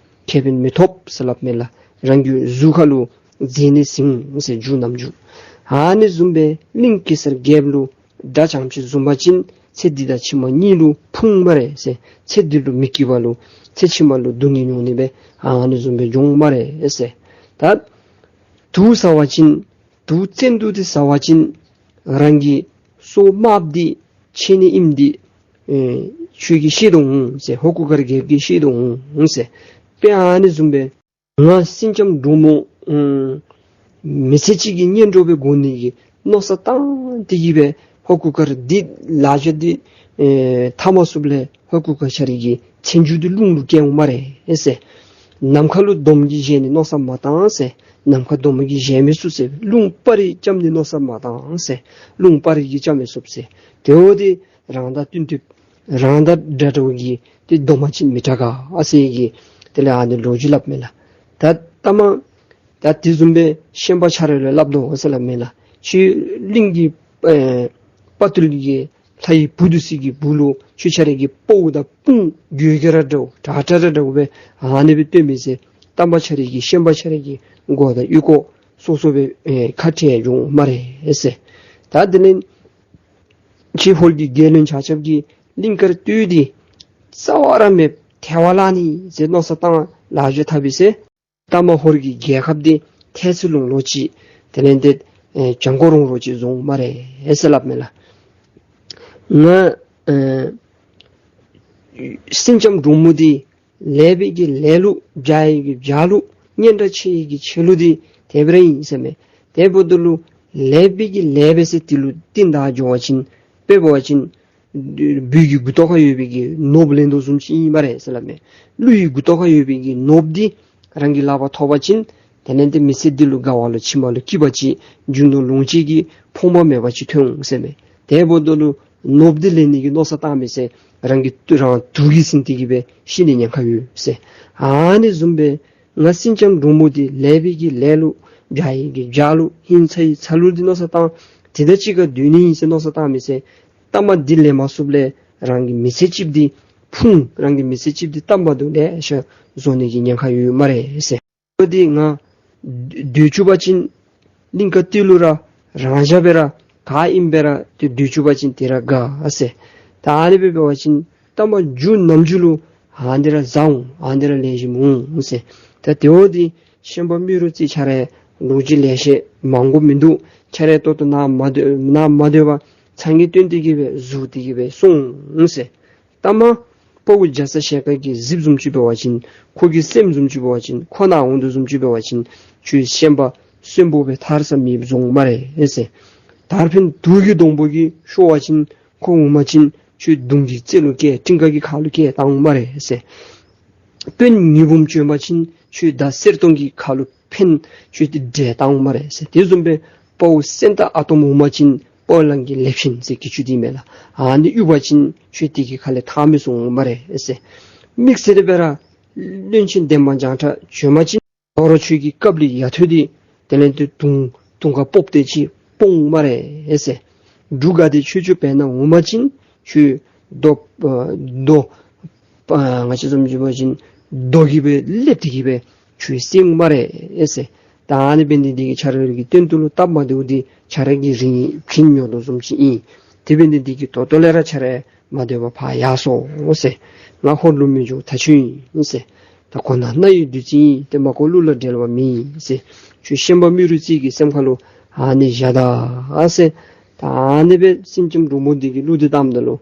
ཁེ་ཕན་མི་ཐོབ་ཟེར་སླབ་མས་ལགས། རང་གི་གཟུགས་ཁ་ལུ་རྫས་ནད་ཟིན་འོང་ཟེར་རྒྱུ་རྣམ་འགྱུར། ཨ་ནི་བཟུམ་སྦེ་གླིང་གེ་སར་རྒྱལཔོ་ལུ་དགྲ་བྱང་ཕྱད་བཟུང་པ་ཅིན་ཚེ་འདི་དང་ཕྱི་མ་གཉིས་ལུ་ཕུང་སྨ་རེ་ཟེར། ཚེ་འདི་ལུ་མི་སྐྱིད་པ་ལུ་ཚེ་ཕྱི་མ་ལུ་སྡུག་བསྔལ་མྱོང་ནི་སྦེ་ཨ་ནི་བཟུམ་སྦེ་འབྱུང་སྨ་རེ་ཟེར། ད་དུག་ཟ་བ་ཅིན་དུག་བཙན་དུག་འདི་ཟ་བ་ཅིན་རང་གི་སྲོག་དམརཔོ་འདི་ཆད་ནི་ཨིནམ་འདི་ཨེ་ཁྱོད་ཀྱིས་ཤེས་དོ་འོང་ཟེར། ཧོར་གུར་དཀར་རྒྱལཔོ་གིས་ཤེས་དོ་འོང་ཟེར། དཔེ་ཨ་ནི་བཟུམ་སྦེ་ང་སེང་ལྕམ་འབྲུག་མོ་ཨམ་མི་ཚེ་གཅིག་གི་གཉེན་གྲོགས་སྦེ་དགོ་ནི་གི་མནོ་བསམ་བཏང་སྟེ་གི་སྦེ་ཧོར་གུར་དཀར་འདི་ལ་ཅིག་འདི་ཨེ་ཐ་མ་སུབ་ལས་ཧོར་གུར་དཀར་ཁྱོད་རའི་གི་མཚན་རྒྱུ་འདི་རླུང་ལུ་བཀལ་འོང་སྨ་རེ་ཟེར། ནམ་མཁའ་ལུ་སྡོམ་གྱིས་བཞེས་ནི་མནོ་བསམ་མ་བཏང་ཟེར། ནམ་མཁའ་སྡོམ་གྱིས་བཞེས་མི་ཚུགས་ཟེར། རླུང་སྤར་རི་རྐྱབ་ནི་མནོ་བསམ་མ་བཏང་ཟེར། རླུང་སྤར་རི་གིས་རྐྱབ་མི་ཚུགས་ཟེར། དེ་འོ་འདི་རང་དང་བསྟུན་ཏེ་རང་དང་འདྲ་འདྲ་བོ་གི་ཏེ་སྡོམ་པ་ཅིན་མི་དྲག་ག་ཨ་ཟེར་གི་དེ་ལས་ཨ་ནི་ལོ་རྒྱུས་སླབ་མས་ལགས། ད་ལྟ་མ་ད་དེ་བཟུམ་སྦེ་ཤན་པ་ཁྱོད་ར་ལུ་སླབ་དོ་ཟེར་སླབ་མས་ལགས། ཁྱོད་གླིང་གི་ཨེ་དཔའ་བརྟུལ་གྱི་ལྷ་ཡི་བུ་འདི་ཚུ་གི་བུ་ལུ་ཁྱོད་ཁྱོད་ར་གི་ཕོཝ་དང་དཔུང་རྒོད་རྒོད་ར་འདྲཝ་དྲག་དྲག་ར་འདྲཝ་སྦེ་ཨ་ནི་སྦེ་སྟོན་མི་ཟེར། ལྟ་མ་ཁྱོད་ར་གི་ཤན་པ་ཁྱོད་ར་གི་མགུ་དང་ཨོལ་ལྐོག་སོ་སོ་སྦེ་ཨེ་ཁ་བྲལ་འགྱོ་སྨ་རེ་ཟེར། ད་དེ་ལས་ཁྱོད་ཧོར་གྱི་རྒྱལ་བློན་ཆ་ཁྱབ་ཀྱིས་གླིང་དཀར་སྟོད་འདི་རྩ་བ་ར་མེདཔ་ཐལ་བར་བརླག་ནི་ཟེར་མནོ་བསམ་བཏང་ལཱ་ཅིག་འཐབ་པས་ཟེར། ལྟ་མ་ཧོར་གྱི་རྒྱལ་ཁབ་འདི་ཐལ་ཚུ་ལོང་ལོང་ཅིག་དེ་ལས་འདི་ཨེ་གྱང་ཁོག་རོང་རོང་ཅིག་བཟོ་འོང་སྨ་རེ་ཟེར་སླབ་མས་ལགས། ང་ཨེ་སེང་ལྕམ་འབྲུག་མོ་འདི་ལེགས་པའི་གི་ལེགས་ལུགས་བྱ་ཡི་གི་བྱ་ལུགས་སྙན་གྲགས་ཆེ་ཡི་གི་ཆེ་ལུགས་འདི་དེ་སྦེ་ར་ཨིན་ཟེར་མས། དེ་འབདཝ་ད་ལུ་ལེགས་པའི་གི་ལེགས་པས་ཟེར་དེ་ལུ་བསྟུན་ད་འགྱོ་བ་ཅིན་དཔེ་འབད་བ་ཅིན་སྦུལ་གྱི་མགུ་ཏོག་ཁར་ཡོད་པའི་གི་ནོར་བུ་ལེན་དོ་བཟུམ་ཅིག་ཨིན་སྨ་རེ་ཟེར་སླབ་མས། ཀླུ་ཡི་མགུ་ཏོག་ཁར་ཡོད་པའི་གི་ནོར་བུ་འདི་རང་གི་ལག་པར་ཐོབ་པ་ཅིན་དེ་ལས་འདི་མི་ཚེ་འདི་ལུ་དགའ་བ་ལུ་ཕྱི་མ་ལུ་སྐྱིད་པ་ཅིག་རྒྱུ་ནོར་ལོངས་སྤྱོད་ཀྱི་ཕོངས་པ་མེད་པ་ཅིག་ཐོན་འོང་ཟེར་མས། དེ་འབདཝ་ད་ལུ་ནོར་བུ་འདི་ལེན་ནི་གི་མནོ་བསམ་བཏང་མི་ཚུ་རང་གི་རང་དུག་གིས་ཟིན་ཏེ་གི་སྦེ་ཤི་ནི་ཉེན་ཁ་ཡོད་ཟེར། ཨ་ནི་བཟུམ་སྦེ་ང་སེང་ལྕམ་འབྲུག་མོ་འདི་ལེགས་པའི་གི་ལེགས་ལུགས་བྱ་ཡི་གི་བྱ་ལུགས་ཧིང་ཚ་ཡི་ཚ་ལུགས་འདི་མནོ་བསམ་བཏང་དེ་དང་གཅིག་ཁར་སྡོད་ནི་ཨིན་ཟེར་མནོ་བསམ་བཏང་མི་ཚུ་ལྟ་མ་འདི་ལེན་མ་ཚུགསཔ་ལས་རང་གི་མི་ཚེ་གཅིག་འདི་ཕུང་རང་གི་མི་ཚེ་གཅིག་འདི་ལྟ་མ་འདི་ལེ་ཤ་བཟོ་ནི་གི་ཉེན་ཁ་ཡོད་སྨ་རེ་ཟེར། འདི་ང་སྡོད་བཅུག་པ་ཅིན་གླིང་དཀར་སྟོད་ལུ་ར་རང་འཇགས་སྦེ་ར་ག་ཨིནམ་སྦེ་ར་ཏེ་སྡོད་བཅུག་པ་ཅིན་དེ་ར་དགའ་ཟེར། ད་ཨ་ནི་སྦེ་འབད་བ་ཅིན་ལྟ་མ་རྒྱུ་ནམ་རྒྱུན་ལུ་ཨ་འདི་ར་བཟའ་འོང་ཨ་འདི་ར་ལེགས་ཤོམ་འོང་ཟེར། ད་དེ་འོ་འདི་ཤན་པ་རྨེ་རུ་རྩེ་ཁྱོད་ར་ལོ་རྒྱུས་ལེ་ཤ་མང་དགོཔ་མིན་འདུག། ཁྱོད་ར་ཏོག་ཏོ་ནཱ་མ་སྡོད་ནཱ་མ་སྡོད་པར་ཚང་གི་སྟོན་ཏེ་གི་སྦེ་བཞུགས་ཏེ་གི་སྦེ་སོང་ཟེར། ལྟ་མ་དཔའ་བོ་རྒྱ་ཚ་ཞལ་དཀར་གྱི་གཟིམ་བཟུམ་ཅིག་འབད་བ་ཅིན་ཁོ་གི་སེམས་བཟུམ་ཅིག་འབད་བ་ཅིན་ཁོ་ནཱ་འོང་དོ་བཟུམ་ཅིག་འབད་བ་ཅིན་ཁྱོད་ཤན་པ་གསོན་པོ་སྦེ་ཐར་ས་མེདཔ་བཟོ་འོང་སྨ་རེ་ཟེར། དར་འཕེན་དུག་གི་སྡོང་པོ་གིས་ཤོར་བ་ཅིན་ཁོ་འོང་པ་ཅིན་ཁྱོད་མདུང་གི་རྩེ་ལུ་བཀལ་སྤྲིན་དཀར་གྱི་ཁ་ལུ་བཀལ་བཏང་འོང་སྨ་རེ་ཟེར། དཔོན་ཉི་འབུམ་བྱོན་པ་ཅིན་ཁྱོད་མདའ་གསེར་སྡོང་གི་ཁ་ལུ་འཕེན་ཁྱོད་དེ་བསྒྲལ་བཏང་འོང་སྨ་རེ་ཟེར། དེ་བཟུམ་སྦེ་དཔའ་བོ་སེང་སྟག་ཨ་དོམ་འོང་པ་ཅིན་དཔའ་བོ་གླང་གི་ལེབ་ཆེན་ཟེར་གྱི་ཅུང་འདི་མས་ལགས། ཨ་ནི་གཡུག་པ་ཅིན་ཁྱོད་དེ་གི་ཁ་ལས་ཐར་མི་ཚུགས་འོང་སྨ་རེ་ཟེར། དམིགས་བསལ་སྦེ་ར་བློན་ཆེན་འདན་མ་བྱང་ཁྲ་བྱོན་པ་ཅིན་དོ་རུང་ཁྱོད་ཀྱི་སྐབས་ལས་ཡ་ཐོད་འདི་དེ་ལས་འདི་དུང་དུང་ཁ་སྤོབས་ཏེ་ཅིག་སྤུངས་སྨ་རེ་ཟེར། འབྲུག་སྒ་སྡེ་ཆོས་སྐྱོང་འབད་ནི་འོང་པ་ཅིན་ཁྱོད་རྡོ་རྡོ་ང་བཅས་བཟུམ་ཅིག་འབད་བ་ཅིན་རྡོ་གིས་སྦེ་སླེབས་ཏེ་གི་སྦེ་ཁྱོད་བསད་འོང་སྨ་རེ་ཟེར། ད་ཨ་ནི་འབད་ནི་འདི་གིས་ཁྱོད་ར་གི་སྟེང་དུ་ལུ་སྟབས་མ་བདེཝ་འདི་ཁྱོད་ར་གི་རིན་འབྲིང་ཉོ་དོ་བཟུམ་ཅིག་ཨིན། དེ་འབད་ནི་འདི་གིས་ད་ལྟོ་ལས་ར་ཁྱོད་ར་མ་སྡོད་པར་ཕར་ཡར་སོང་ཟེར། ང་ཧོར་ལུ་མི་འགྱོ་ད་ཁྱོད་ཨིན་ཟེར། ད་ཁོ་ན་རྣ་ཡི་བདུད་རྩི་ཨིན། ཏེ་མ་གོ་གླུ་ལ་འགྲེལ་བ་མེད་ཟེར། ཁྱོད་ཤན་པ་རྨེ་རུ་རྩེ་གི་སེམས་ཁ་ལུ་ཨ་ནི་བཞག་ད་ཟེར། ད་ཨ་ནི་སྦེ་སེང་ལྕམ་འབྲུག་མོ་འདི་གིས་གླུ་འདི་བཏངམ་ད་ལུ་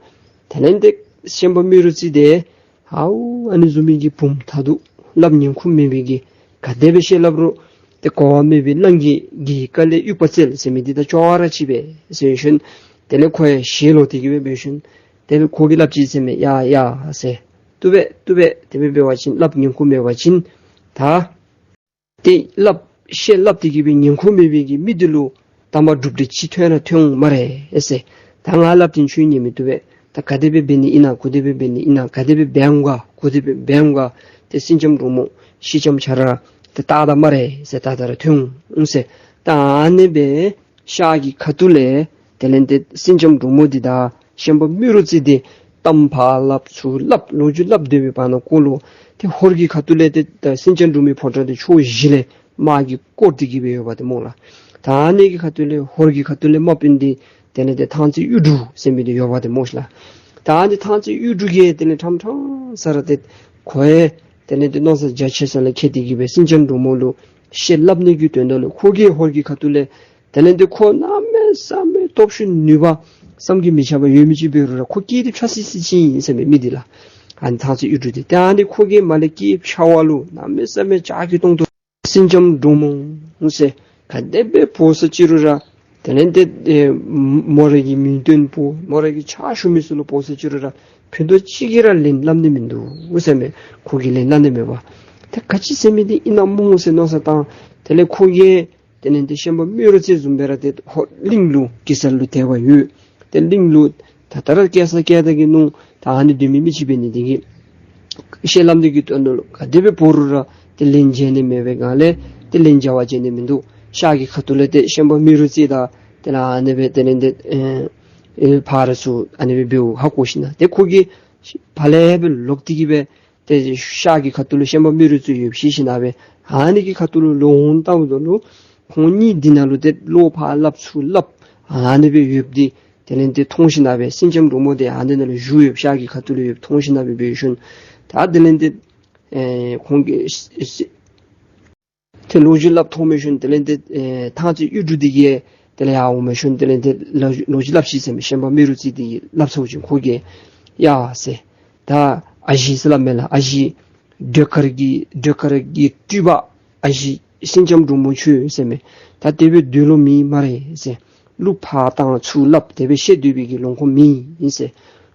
དེ་ལས་འདི་ཤན་པ་རྨེ་རུ་རྩེ་འདི་ཨའུ་ཨ་ནི་བཟུམ་མའི་གི་བུམོ་ད་དུང་སླབ་ཉན་ཁུངས་མེད་པའི་གི་ག་དེ་སྦེ་བཤད་སླབ་རུང་ཏེ་གོ་བ་མེད་པའི་གླང་གི་གི་རྐང་ལས་དབྱུག་པ་རྩལ་ཟེར་མི་འདི་དང་ཅོག་ར་གཅིག་པས་ཟེར་ཞིནམ་དེ་ལས་ཁོ་ཡང་ཞེ་ལོ་སྟེ་གི་སྦེ་འབད་ཞིནམ་དེ་ལས་ཁོ་གིས་སླབ་ཅི་ཟེར་མས། ཡ་ཡ་ཟེར། བཏུབ་པས་བཏུབ་པས། དེ་སྦེ་འབད་བ་ཅིན་སླབ་ཉན་ཁུངས་མེད་པ་ཅིན་ད་ཏེ་སླབ་བཤད་སླབ་སྟེ་གི་སྦེ་ཉན་ཁུངས་མེད་པའི་གི་མི་འདི་ལུ་ད་མ་གྲུབ་འབྲས་ཅིག་ཐོན་ར་ཐོན་འོང་སྨ་རེ་ཨེ་ཟེར། ད་ང་སླབ་སྟེ་ཁྱོད་ཉན་མི་བཏུབ་པས། ད་ག་དེ་སྦེ་འབད་ནི་ཨིན་ན་གུ་དེ་སྦེ་འབད་ནི་ཨིན་ན་ག་དེ་སྦེ་འབད་འོང་ག་གུ་དེ་སྦེ་འབད་འོང་ག་ཏེ་སེང་ལྕམ་འབྲུག་མོ་ཤེས་ལྕམ་ཁྱོད་ར་ཏེ་བལྟ་ད་སྨ་རེ་ཟེར། བལྟ་ད་ར་ཐོན་འོང་ཟེར། ད་ཨ་ནི་སྦེ་ཤར་གྱི་ཁ་ཐུག་ལས་དེ་ལས་ཏེ་སེང་ལྕམ་འབྲུག་མོ་འདི་དང་ཤན་པ་རྨེ་རུ་རྩེ་འདི་གཏམ་ཕར་སླབ་ཚུར་སླབ་ལོ་རྒྱུས་སླབ་སྡོད་པའི་བར་ན་ཀོ་ལུ་ཏེ་ཧོར་གྱི་ཁ་ཐུག་ལས་ཏེ་ད་སེང་ལྕམ་འབྲུག་མོའི་ཕོ་བྲང་འདི་ཕྱོགས་བཞི་ལས་དམག་གིས་བསྐོར་ཏེ་གི་སྦེ་ཡོདཔ་འདི་སྨོ་ལགས། ད་ཨ་ནི་གི་ཁ་ཐུག་ལས་ཧོར་གྱི་ཁ་ཐུག་ལས་དམག་དཔོན་འདི་དེ་ལས་ཏེ་ཐང་རྩེ་གཡུ་འབྲུག་ཟེར་མི་འདི་ཡོདཔ་འདི་སྨོ་ཤིག་ལགས། ད་ཨ་ནི་ཐང་རྩེ་གཡུ་འབྲུག་གིས་དེ་ལས་ཕྲང་ཕྲང་ས་ར་ཏེ་ཁོ་ཡང་དེ་ལས་ཏེ་མནོ་བསམ་རྒྱ་ཆེ་ས་ལས་ཁྱེར་ཏེ་གི་སྦེ་སེང་ལྕམ་འབྲུག་མོ་ལུ་བཤད་སླབ་ནི་གི་དོན་དག་ལུ་ཁོ་གིས་ཧོར་གྱི་ཁ་ཐུག་ལས་དེ་ལས་ཏེ་ཁོ་གནམ་མེད་ས་མེད་སྟོབས་ཤུགས་ནུས་པ་བསམ་གྱིས་མི་ཁྱབ་པ་ཡོད་མི་ཅིག་འབད་རུང་ར་ཁོ་སྐད་འདི་ཕྱ་སི་སི་ཅིག་ཨིན་ཟེར་མས་མི་འདི་ལགས། ཨ་ནི་ཐང་རྩེ་གཡུ་འབྲུག་འདི་ཏེ་ཨ་ནི་ཁོ་གིས་མར་ལས་སྐད་ཕྱ་བ་ལུ་གནམ་མེད་ས་མེད་ལྕགས་ཀྱི་གདོང་དུ་སེང་ལྕམ་འབྲུག་མོ་ཟེར་ག་དེ་སྦེ་འབོ་ས་ཅིག་རུང་ར་དེ་ལས་ཏེ་ཨེ་མོ་ར་གི་མིང་འདོན་པོ་མོ་ར་གི་ཕྱག་ཞུ་མི་ཚུ་ལུ་འབོ་ས་ཅིག་རུང་ར་ཕན་ཐོགས་ཅིག་གིས་ར་ལན་སླབ་ནི་མིན་འདུག་ཟེར་མས། ཁོ་གིས་ལན་སླབ་ནི་མེད་པར་ཏེ་ག་ཅི་ཟེར་མི་འདི་ཨིན་ན་སྨོ་ཟེར་མནོ་བསམ་བཏང་། དེ་ལས་ཁོ་གིས་དེ་ལས་ཏེ་ཤན་པ་རྨེ་རུ་རྩེ་བཟུམ་སྦེ་ར་ཏེ་ཧོར་གླིང་ལུ་གེ་སར་ལུ་དད་པ་ཡོད། ཏེ་གླིང་ལུ་ད་ལྟོ་ར་སྐྱེ་ས་སྐྱེ་ད་གི་ནུ་ད་ཨ་ནི་སྡོད་མི་མི་ཅིག་འབད་ནི་འདི་གིས་བཤད་སླབ་ནི་གི་དོན་དག་ལུ་ག་དེ་སྦེ་འབོ་རུང་ར་ཏེ་ལན་འཇལ་ནི་མེད་པའི་སྒང་ལས་ཏེ་ལན་འཇལ་བར་བྱེད་ནི་མིན་འདུག། ཤར་གྱི་ཁ་ཐུག་ལས་ཏེ་ཤན་པ་རྨེ་རུ་རྩེ་དང་དེ་ལས་ཨ་ནི་སྦེ་དེ་ལས་ཏེ་ཨེ་ཨེ་ཕར་ཚུར་ཨ་ནི་སྦེ་འབདཝ་ཧ་གོ་ཞིན་ན་ཏེ་ཁོ་གིས་ཕར་ལས་སྦེ་ལོག་སྟེ་གི་སྦེ་ཏེ་ཤར་གྱི་ཁ་ཐུག་ལུ་ཤན་པ་རྨེ་རུ་རྩེ་ཡོདཔ་ཤེས་ཞིན་ན་སྦེ་ཨ་ནི་གི་ཁ་ཐུག་ལུ་ལོག་འོང་ལྟཝ་ད་ལུ་ཁོང་གཉིས་འདི་ནང་ལུ་ཏེ་བློ་ཕར་སླབ་ཚུར་སླབ་ཨ་ནི་སྦེ་ཡོདཔ་འདི་དེ་ལས་ཏེ་མཐོང་ཞིན་ན་སྦེ་སེང་ལྕམ་འབྲུག་མོ་འདི་ཨ་ནི་ནང་ལུ་བཞུགས་ཡོདཔ་ཤར་གྱི་ཁ་ཐུག་ལུ་ཡོདཔ་མཐོང་ཞིན་ན་སྦེ་འབད་ཞིནམ་ད་དེ་ལས་ཏེ་ཨེ་ཁོང་གིས་ཏེ་ལོ་རྒྱུས་སླབ་ཐོངམ་མས་ཤིན་དེ་ལས་ཏེ་ཨེ་ཐང་རྩེ་གཡུ་འབྲུག་འདི་གིས་དེ་ལས་ཡར་འོངམ་མས་ཤིན་དེ་ལས་ཏེ་ལོ་ལོ་རྒྱུས་སླབ་ཤིག་ཟེར་མས། ཤན་པ་རྨེ་རུ་རྩེ་འདི་གིས་སླབ་ཚར་བ་ཅིན་ཁོ་གིས་ཡ་ཟེར་ད་ཨ་ཞེ་ཟེར་སླབ་མས་ལགས། ཨ་ཞེ་སྒྲོལ་དཀར་གྱི་སྒྲོལ་དཀར་གྱི་སྤྲུལ་པ་ཨ་ཞེ་སེང་ལྕམ་འབྲུག་མོ་ཁྱོད་ཟེར་མས། ད་དེ་སྦེ་སྡོད་ལོང་མེད་སྨ་རེ་ཟེར། གླུ་ཕར་བཏང་ཚུར་སླབ་དེ་སྦེ་བཤད་སྡོད་པའི་གི་ལོང་ཁོམ་མེད་ཟེར།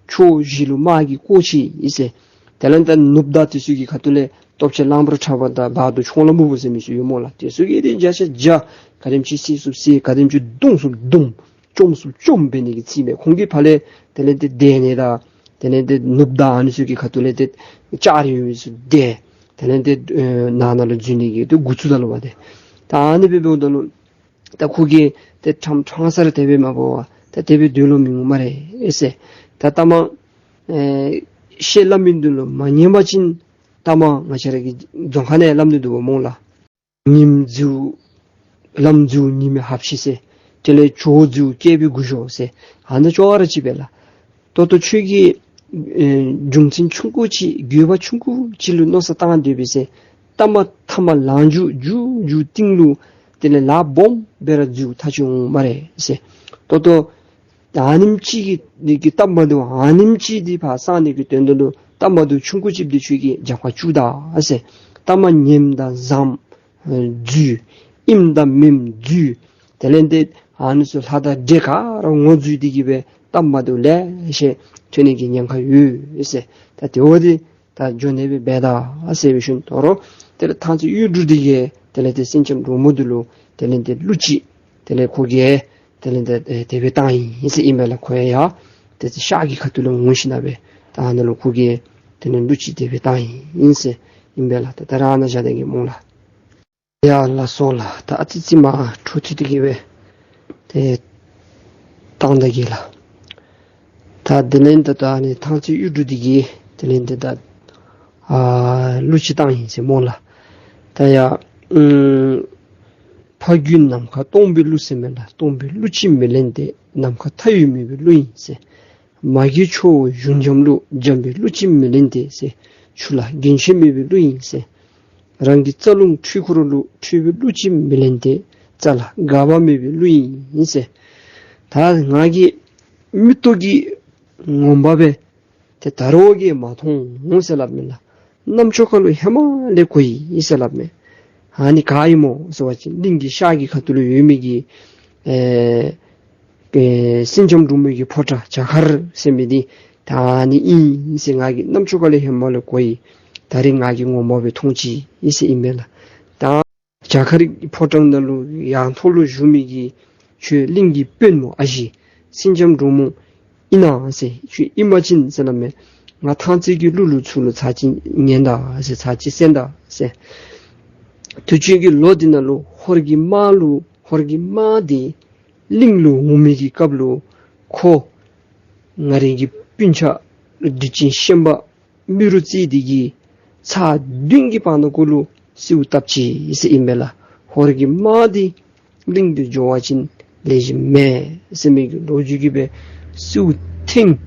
ཕྱོགས་བཞི་ལུ་དམག་གིས་བསྐོར་ཅི་ཟེར། དེ་ལས་ད་ནུབ་དང་དེ་ཚུ་གི་ཁ་ཐུག་ལས་སྟོབས་ཆེན་གླང་པོ་ཁྲ་བོ་དང་བར་དུ་ཆོང་ལ་སྨུག་པོ་ཟེར་མི་ཚུ་ཡོད་སྨོ་ལགས། དེ་ཚུ་གིས་ཏེ་བརྒྱ་ཆ་བརྒྱ་ག་དེམ་ཅིག་བསད་ཚུགས་བསད་ག་དེམ་ཅིག་བརྡུང་ཚུགས་བརྡུང་བཅོམ་ཚུགས་བཅོམ་འབད་ནི་གི་རྩིས་མས། ཁོང་གིས་ཕར་ལས་དེ་ལས་ཏེ་དེད་ནི་དང་དེ་ལས་ཏེ་ནུབ་དང་ཨ་ནི་ཚུ་གི་ཁ་ཐུག་ལས་ཏེ་ལྕགས་རིང་མི་ཚུ་དེད་དེ་ལས་ཏེ་ཨེ་ནང་ན་ལུ་འཛུལ་ནི་གི་ཏེ་འགོ་བཙུགས་ད་ལོ་བ་ཏེ། ད་ཨ་ནི་སྦེ་འབདཝ་ད་ལུ་ད་ཁོ་གིས་ཏེ་ཕྲང་ཕྲང་ས་ར་དེ་སྦེ་མ་འབད་བར་ད་དེ་སྦེ་སྡོད་ལོང་མི་འོང་སྨ་རེ་ཟེར། ད་ལྟ་མ་ཨེ་བཤད་སླབ་མི་འདི་ལུ་མ་ཉན་པ་ཅིན་ལྟ་མ་ང་བཅས་ར་གི་རྫོང་ཁ་ནང་སླབ་ནི་འདུག་པ་སྨོ་ལགས། ཉིམ་རྫིའུ་ལམ་རྫིའུ་ཉི་མའི་ཧབ་ཤི་ཟེར། དེ་ལས་ཇོ་རྫིའུ་སྐྱེས་པའི་མགུ་གཞོག་ཟེར། ཨ་ནི་ཅོག་ར་གཅིག་པས་ལགས། ད་ལྟོ་ཁྱོད་ཀྱིས་ཨེ་རྒྱུ་མཚན་ཆུང་ཀུ་ཅིག་དགོས་པ་ཆུང་ཀུ་ཅིག་ལུ་མནོ་བསམ་བཏང་སྡོད་པས་ཟེར། ལྟ་མ་ཐ་མ་ལང་མཇུག་མཇུག་མཇུག་སྟེང་ལུ་དེ་ལས་ལགཔ་སྦོམ་སྦེ་ར་འཛུལ་ཐག་ཆོད་འོང་སྨ་རེ་ཟེར། ད་ལྟོ་ཨ་ནེམ་ཅིག་གི་གི་སྟབས་མ་བདེཝ་ཨ་ནེམ་ཅིག་འདི་ཕར་སངས་ནི་གི་དོན་དག་ལུ་སྟབས་མ་བདེཝ་ཆུང་ཀུ་ཅིག་འདི་ཁྱོད་ཀྱིས་རྒྱབ་ཁར་བཅུག་ད་ཟེར། ལྟ་མ་ཉེམ་དང་བཟངམ་འཛུལ། ཨིནམ་དང་མེནམ་འཛུལ། དེ་ལས་ཏེ་ཨ་ནི་ཚུ་ལྷ་དང་འདྲེ་ག་ར་ངོ་འཛུལ་ཏེ་གི་སྦེ་སྟབས་མ་བདེཝ་ལེ་ཤ་ཐོན་ནི་གི་ཉེན་ཁ་ཡོད་ཟེར། ད་དེ་བ་འདི་ད་འགྱོ་ནི་སྦེ་འབད་ད་ཟེར་བའི་ཤུལ་དོ་རུང་དེ་ལས་ཐང་རྩེ་གཡུ་འབྲུག་འདི་གིས་དེ་ལས་ཏེ་སེང་ལྕམ་འབྲུག་མོ་འདི་ལུ་དེ་ལས་ཏེ་གླུ་ཅིག་དེ་ལས་ཁོ་གིས་དེ་ལས་ཏེ་དེ་སྦེ་བཏང་ཡི་ཟེར་ཨིན་པས་ལགས། ཁོ་ཡང་ཡ་ཏེ་ཤར་གྱི་ཁ་ཐུག་ལུ་འོང་ཞིན་ན་སྦེ་ད་ཨ་ནཱ་ལུ་ཁོ་གིས་དེ་ལས་གླུ་ཅིག་དེ་སྦེ་བཏང་ཡི་ཟེར་ཨིན་པས་ལགས། ད་ད་ར་ཨ་ནཱ་བཞག་ད་གེ་སྨོ་ལགས། ཡ་ལགས་སོ་ལགས། ད་ཨ་ཙི་ཙི་མ་འཕྲོ་མཐུད་དེ་གི་སྦེ་ཏེ་བཏང་ད་གེ་ལགས། ད་དེ་ལས་ད་ད་ཨ་ནི་ཐང་རྩེ་གཡུ་འབྲུག་འདི་གིས་དེ་ལས་ཏེ་ད་ཨ་གླུ་ཅིག་བཏང་ཡི་ཟེར་སྨོ་ལགས། ད་ཡ་ཨུམ་ཕ་རྒྱུད་ནམ་མཁའ་སྟོང་པའི་གླུ་ཟེར་མས་ལགས། སྟོང་པའི་གླུ་ཅིག་མི་ལེན་ཏེ། ནམ་མཁའ་མཐའ་ཡས་མེད་པའི་གླུ་ཡིན་ཟེར། མ་གི་ཆུ་བོ་གཞུང་འཇམ་གླུ། འཇམ་པའི་གླུ་ཅིག་མི་ལེན་ཏེ་ཟེར། ཆུ་ལ་རྒྱུན་ཆད་མེད་པའི་གླུ་ཡིན་ཟེར། རང་གི་རྩ་རླུང་འཕྲུལ་འཁོར་གླུ། འཕྲུལ་པའི་གླུ་ཅིག་མི་ལེན་ཏེ། རྩ་ལ་འགག་པ་མེད་པའི་གླུ་ཡིན་ཟེར། ད་ང་གིས་མིག་ཏོ་གིས་ངོ་མ་སྦེ་ཏེ་ད་རུང་གིས་མ་མཐོང་ཟེར་སླབ་མས་ལགས། རྣམ་ཅོ་ཁ་ལུ་ཧེ་མ་ལས་གོ་ཡི་ཟེར་སླབ་མས། ཨ་ནི་ག་ཨིན་སྨོ་ཟེར་བ་ཅིན་གླིང་གི་ཤར་གྱི་ཁ་ཐུག་ལུ་ཡོད་མི་གི་ཨེ་ཨེ་སེང་ལྕམ་འབྲུག་མོ་གི་ཕོ་བྲང་བྱ་མཁར་ཟེར་མི་འདི་ ད་ཨ་ནི་ཨིན་ཟེར་ང་གིས་རྣམ་ཅོ་ཁ་ལས་ཧེ་མ་ལུ་གོ་ཡི། ད་རིས་ང་གིས་ངོ་མ་སྦེ་མཐོང་ཅི་ཟེར་ཨིན་མས་ལགས། ད་བྱ་མཁར་ཕོ་བྲང་ནང་ལུ་ཡང་ཐོག་ལུ་བཞུགས་མི་གི་ཁྱོད་གླིང་གི་དཔོན་མོ་ཨ་ཞེ་སེང་ལྕམ་འབྲུག་མོ་ཨིན་ན་ཟེར། ཁྱོད་ཨིན་པ་ཅིན་ཟེར་སླབ་མས། ང་ཐང་རྩེ་གི་ཀླུ་ལུ་ཚུར་ལུ་ཚར་གཅིག་ཉན་ད་ཟེར། ཚར་གཅིག་གསན་ད་ཟེར། དུས་ཅི་གི་ལོ་འདི་ནང་ལུ་ཧོར་གྱི་དམག་ལུ་ཧོར་གྱི་དམག་འདི་གླིང་ལུ་འོང་མི་གི་སྐབས་ལུ་ཁོ་ང་རའི་གི་སྤུན་ཆ་བདུད་ཅན་ཤན་པ་རྨེ་རུ་རྩེ་འདི་གིས་ཚར་བདུན་གྱི་བར་ན་གུ་ལུ་གསོལཝ་བཏབ་ཅི་ཟེར་ཨིན་མས་ལགས། ཧོར་གྱི་དམག་འདི་གླིང་དུ་འགྱོ་བ་ཅིན་ལེགས་ཤོམ་མེད་ཟེར་མི་གི་ལོ་རྒྱུས་ཀྱིས་སྦེ་གསོལཝ་ཐེངས་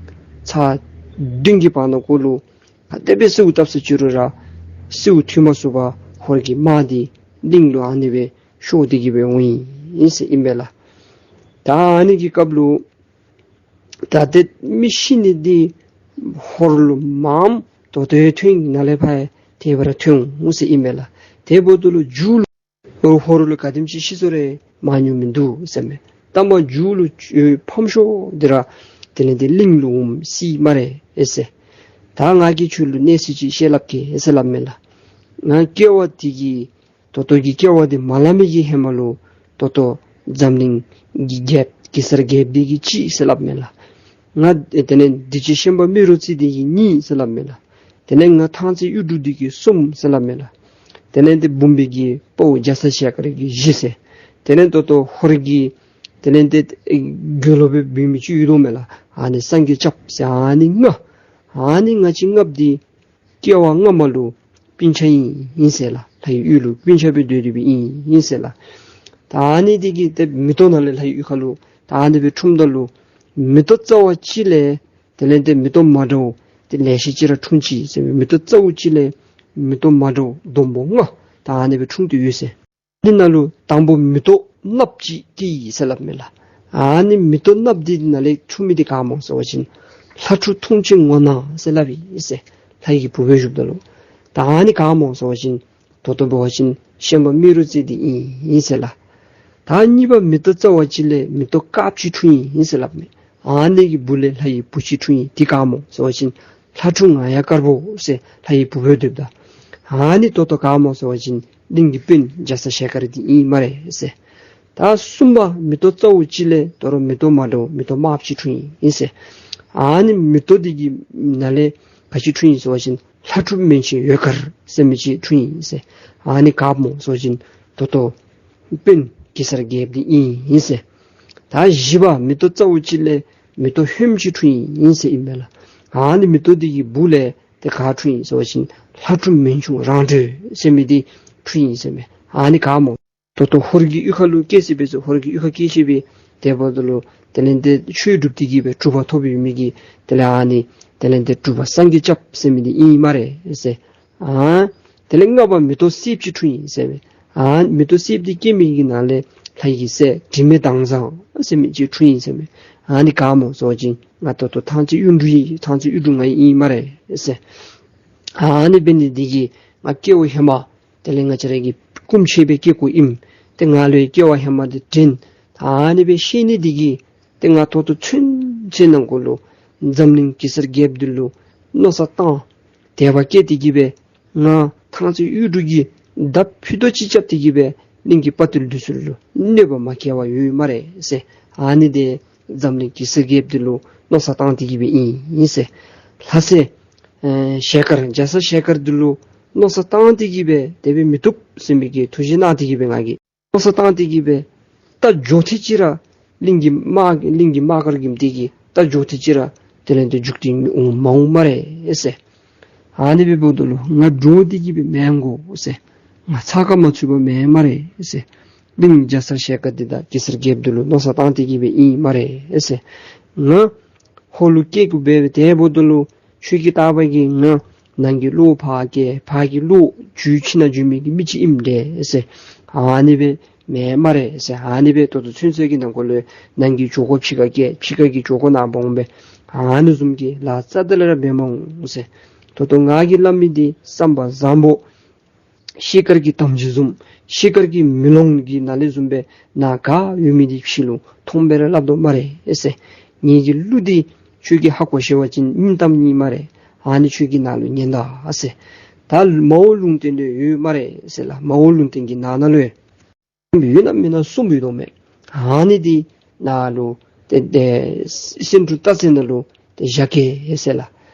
ཚར་བདུན་གྱི་བར་ན་གུ་ལུ་ག་དེ་སྦེ་གསོལཝ་བཏབ་ས་ཅི་རུང་ར་གསོལཝ་མཐུ་མ་ཚུགས་པར་ཧོར་གྱི་དམག་འདི་གླིང་ལུ་ཨ་ནི་སྦེ་ཤོར་ཏེ་གི་སྦེ་འོང་ཡི་ཟེར་ཨིན་མས་ལགས། ད་ཨ་ནི་གི་སྐབས་ལུ་ད་ཏེ་མི་ཤི་ནི་འདི་ཧོར་ལུ་མངམ་ད་ལྟོ་ཡང་ཐོན་ནཱ་ལས་ཕར་ཡང་དེ་སྦེ་ར་ཐོན་འོང་ཟེར་ཨིན་མས་ལགས། དེ་འབདཝ་ད་ལུ་མཇུག་ལུ་ཧོར་ལུ་ག་དེམ་ཅིག་ཤི་སོང་རུང་མང་ཉུང་མིན་འདུག་ཟེར་མས། ད་མཇུག་ལུ་ཕམ་ཤོས་འདི་ར་དེ་ལས་འདི་གླིང་ལུ་འོངམ་སྲིད་སྨ་རེ་ཨེ་ཟེར། ད་ང་གིས་ཁྱོད་ལུ་གནས་ཚུལ་ཅིག་བཤད་སླབ་གེ་ཟེར་སླབ་མས་ལགས། ང་སྐྱེ་བ་འདི་གི་ད་ལྟོ་གི་སྐྱེ་བ་འདི་མ་ལང་མི་གི་ཧེ་མ་ལུ་ད་ལྟོ་འཛམ་གླིང་གི་རྒྱལཔོ་གེ་སར་རྒྱལཔོ་འདི་གི་གཅིག་ཟེར་སླབ་མས་ལགས། ང་དེ་ལས་བདུད་ཅན་ཤན་པ་རྨེ་རུ་རྩེ་འདི་གི་གཉིས་ཟེར་སླབ་མས་ལགས། དེ་ལས་ང་ཐང་རྩེ་གཡུ་འབྲུག་འདི་གི་གསུམ་ཟེར་སླབ་མས་ལགས། དེ་ལས་འདི་འབུམ་པའི་གི་དཔའ་བོ་རྒྱ་ཚ་ཞལ་དཀར་གྱི་བཞི་ཟེར། དེ་ལས་ད་ལྟོ་ཧོར་གྱི་དེ་ལས་འདི་དགེ་སློང་སྦེ་འབད་མི་ཅིག་ཡོད་དོ་མས་ལགས། ཨ་ནི་སངས་རྒྱས་སྐྱབས་ཟེར་ཨ་ནི་ལྔ། ཨ་ནི་ང་བཅས་ལྔ་པོ་འདི་སྐྱེ་བ་སྔ་མ་ལུ་སྤུན་ཆ་ཨིན་ཨིན་ཟེར་ལགས། ལྷ་ཡི་གཡུས་ལུ་སྤུན་ཆ་སྦེ་སྡོད་སྡོདཔ་ཨིན་ཨིན་ཟེར་ལགས། ད་ཨ་ནི་འདི་གིས་ཏེ་མེ་ཏོག་ནང་ལས་ལྷ་ཡི་གཡུས་ཁ་ལུ་ད་ཨ་ནི་སྦེ་འཁྲུངསམ་ད་ལུ་མེ་ཏོག་རྩ་བ་གཅིག་ལས་དེ་ལས་ཏེ་མེ་ཏོག་མ་འདྲཝ་ཏེ་ལེ་ཤ་ཅིག་ར་འཁྲུངས་ཅི་ཟེར་མས། མེ་ཏོག་རྩ་བ་གཅིག་ལས་མེ་ཏོག་མ་འདྲཝ་སྡོང་པོ་ལྔ་ད་ཨ་ནི་སྦེ་འཁྲུངས་ཏེ་ཡོད་ཟེར། འདི་ནང་ལུ་དང་པོ་མེ་ཏོག་གནགཔོ་ཅིག་སྐྱེས་ཡི་ཟེར་སླབ་མས་ལགས། ཨ་ནི་མེ་ཏོག་གནགཔོ་འདི་ནང་ལས་འཁྲུངས་མི་འདི་ག་སྨོ་ཟེར་བ་ཅིན་ལྷ་ཕྲུག་མཐོང་ཆེན་ངོ་ནག་ཟེར་སླབ་ཨིན་ཟེར། ལྷ་ཡི་བུ་སྦེ་བཞུགསཔ་ད་ལུ་ད་ཨ་ནི་ག་སྨོ་ཟེར་བ་ཅིན་ད་ལྟོ་འབད་བ་ཅིན་ཤན་པ་རྨེ་རུ་རྩེ་འདི་ཨིན་ཨིན་ཟེར་ལགས། ད་གཉིས་པ་མེ་ཏོག་རྩ་བ་གཅིག་ལས་མེ་ཏོག་དཀརཔོ་ཅིག་འཁྲུངས་ཡི་ཟེར་སླབ་མས། ཨ་ནི་གི་སྦུག་ལས་ལྷ་ཡི་བུ་ཅིག་འཁྲུངས་ཡི། འདི་ག་སྨོ་ཟེར་བ་ཅིན་ལྷ་ཕྲུག་ངང་ཡངས་དཀར་པོ་ཟེར་ལྷ་ཡི་བུ་སྦེ་སྡོདཔ་ད། ཨ་ནི་ད་ལྟོ་ག་སྨོ་ཟེར་བ་ཅིན་གླིང་གི་དཔོན་རྒྱ་ཚ་ཞལ་དཀར་འདི་ཨིན་སྨ་རེ་ཟེར། ད་གསུམ་པ་མེ་ཏོག་རྩ་བ་གཅིག་ལས་ད་རུང་མེ་ཏོག་མ་འདྲཝ་མེ་ཏོག་དམརཔོ་ཅིག་འཁྲུངས་ཡི་ཟེར། ཨ་ནི་མེ་ཏོག་འདི་གི་ནང་ལས་ག་ཅི་འཁྲུངས་ཡི་ཟེར་བ་ཅིན་ལྷ་ཕྲུག་སྨན་ཆེན་འོད་དཀར་ཟེར་མི་ཅིག་འཁྲུངས་ཡི་ཟེར། ཨ་ནི་ག་སྨོ་ཟེར་བ་ཅིན་ད་ལྟོ་དཔོན་གེ་སར་རྒྱལཔོ་འདི་ཨིན་ཨིན་ཟེར། ད་བཞི་པ་མེ་ཏོག་རྩ་བ་གཅིག་ལས་མེ་ཏོག་ཧོནམོ་ཅིག་འཁྲུངས་ཡི་ཨིན་ཟེར་ཨིན་མས་ལགས། ཨ་ནི་མེ་ཏོག་འདི་གི་སྦུག་ལས་ཏེ་ག་འཁྲུངས་ཡི་ཟེར་བ་ཅིན་ལྷ་ཕྲུག་སྨན་ཆུང་རང་གྲོལ་ཟེར་མི་འདི་འཁྲུངས་ཡི་ཟེར་མས། ཨ་ནི་ག་སྨོ། ད་ལྟོ་ཧོར་གྱི་གཡུས་ཁ་ལུ་སྐྱེས་ཟེར་སྦེ་ཟེར། ཧོར་གྱི་གཡུས་ཁ་སྐྱེས་ཟེར་སྦེ་དེ་འབདཝ་ད་ལུ་དེ་ལས་འདི་ཆོས་སྒྲུབ་སྟེ་གི་སྦེ་གྲུབ་པ་ཐོབ་ཡོད་མི་གི་དེ་ལས་ཨ་ནི་དེ་ལས་འདི་གྲུབ་པ་སངས་རྒྱས་སྐྱབས་ཟེར་མི་འདི་ཨིན་སྨ་རེ་ཟེར། ཨ་དེ་ལས་ལྔ་པ་མེ་ཏོག་སེརཔོ་ཅིག་འཁྲུངས་ཡི་ཟེར་མས། ཨ་མེ་ཏོག་སེརཔོ་འདི་སྐྱེས་མི་གི་ནང་ལས་ལྷ་ཡི་སྲས་དྲི་མེད་མདངས་བཟང་ཟེར་མི་ཅིག་འཁྲུངས་ཡི་ཟེར་མས། ཨ་ནི་ག་སྨོ་ཟེར་བ་ཅིན་ང་ད་ལྟོ་ཐང་རྩེ་གཡུ་འབྲུག་ཡི་ཐང་རྩེ་གཡུ་འབྲུག་ང་ཡི་ཨིན་སྨ་རེ་ཟེར། ཨ་ནི་འབད་ནི་འདི་གིས་ང་སྐྱེ་བ་ཧེ་མ་དེ་ལས་ང་བཅས་ར་གི་སྐུ་མཆེད་སྦེ་སྐྱེ་དགོཔ་ཨིན། ཏེ་ང་ལུ་སྐྱེ་བ་ཧེ་མ་འདི་དྲན། ཨ་ནི་སྦེ་ཤེས་ནི་འདི་གིས་ཏེ་ང་ད་ལྟོ་ཚུན་ཚོད་ནང་འཁོད་ལུ་འཛམ་གླིང་གེ་སར་རྒྱལཔོ་འདི་ལུ་མནོ་བསམ་བཏང་དད་པ་བསྐྱེད་དེ་གི་སྦེ་ང་ཐང་རྩེ་གཡུ་འབྲུག་གི་མདའ་ཕུད་རྡོག་ཅིག་རྐྱབ་སྟེ་གི་སྦེ་གླིང་གི་དཔའ་རྟུལ་འདི་ཚུ་ལུ་གནོད་པ་མ་བཀལ་བར་ཡོད་སྨ་རེ་ཟེར། ཨ་ནི་འདི་འཛམ་གླིང་གེ་སར་རྒྱལཔོ་འདི་ལུ་མནོ་བསམ་བཏང་སྟེ་གི་སྦེ་ཨིན་ཟེར། ལྷ་སྲས་ཨེ་ཞལ་དཀར་རྒྱ་ཚ་ཞལ་དཀར་འདི་ལུ་མནོ་བསམ་བཏང་སྟེ་གི་སྦེ་དེ་སྦེ་མི་བཏུབ་ཟེར་མི་གི་ཐུགས་བཞེད་གནང་སྟེ་གི་སྦེ་ང་གིས་མནོ་བསམ་བཏང་སྟེ་གི་སྦེ་རྟ་འགྱོ་ཐེངས་ཅིག་ར་གླིང་གི་དམག་གླིང་གི་དམག་སྒར་གྱི་མདུན་གྱི་རྟ་འགྱོ་ཐེངས་ཅིག་ར་དེ་ལས་འདི་རྒྱུག་སྟེ་འོང་མ་འོང་སྨ་རེ་ཟེར། ཨ་ནི་སྦེ་འབདཝ་ད་ལུ་ང་འདྲོག་སྟེ་གི་སྦེ་མེན་གོ་ཟེར། ང་ཚ་ཁ་མ་ཚུད་པར་མེན་སྨ་རེ་ཟེར། གླིང་རྒྱ་ཚ་ཞལ་དཀར་འདི་དང་གེ་སར་རྒྱལཔོ་འདི་ལུ་མནོ་བསམ་བཏང་སྟེ་གི་སྦེ་ཨིན་སྨ་རེ་ཟེར། ང་ཧོར་ལུ་སྐྱེ་དགོ་པས། དེ་འབདཝ་ད་ལུ་ཁྱོད་ཀྱིས་བལྟ་བ་གིས་ང་ནང་གི་བློ་ཕར་བཀལ་ཕར་གྱི་བློ་བཅུད་ཕྱི་ནང་འཇུག་མི་གི་མི་ཅིག་ཨིནམ་འདྲས་ཟེར། ཨ་ནི་སྦེ་མེན་སྨ་རེ་ཟེར། ཨ་ནི་སྦེ་ད་ལྟོ་ཚུན་ཚོད་ཀྱི་ནང་འཁོད་ལུ་ནང་གི་ཇོ་ཁོ་ཕྱི་ཁར་བཀལ་ཕྱི་ཁ་གི་ཇོ་ཁོ་ནང་འབོ་འོང་པས། ཨ་ནི་བཟུམ་གྱི་ལཱ་རྩ་དེ་ལས་ར་འབད་མ་འོང་ཟེར། ད་ལྟོ་ང་གིས་སླབ་མི་འདི་བསམ་པ་བཟང་པོ་ཤེལ་དཀར་གྱི་དམ་ཚིག་བཟུམ་ཤེལ་དཀར་གྱི་མེ་ལོང་གི་ནང་ལས་བཟུམ་སྦེ་ནཱ་ག་ཡོད་མི་འདི་ཕྱི་ལུ་མཐོང་སྦེ་ར་སླབ་དོ་སྨ་རེ་ཟེར། ངེ་གི་གླུ་འདི་ ཁྱོད་ཀྱིས་ཧ་གོ་ཤེས་པ་ཅིན་མིང་གཏམ་ཨིན་སྨ་རེ། ཨ་ནི་ཁྱོད་ཀྱི་ནང་ལུ་ཉན་ད་ཟེར། ད་མའོ་ལུང་བསྟན་ལུ་ཡོད་སྨ་རེ་ཟེར་ལགས། མའོ་ལུང་བསྟན་གྱི་ནང་ན་ལུ་ཡོད་ན་མེན་ན་གསུངས་ཡོད་དོ་མས། ཨ་ནི་འདི་ནང་ལུ་ཏེ་ཏེ་སེང་འབྲུག་རྟ་རྫས་ནང་ལུ་ཏེ་བཞག་གེ་ཟེར་ལགས།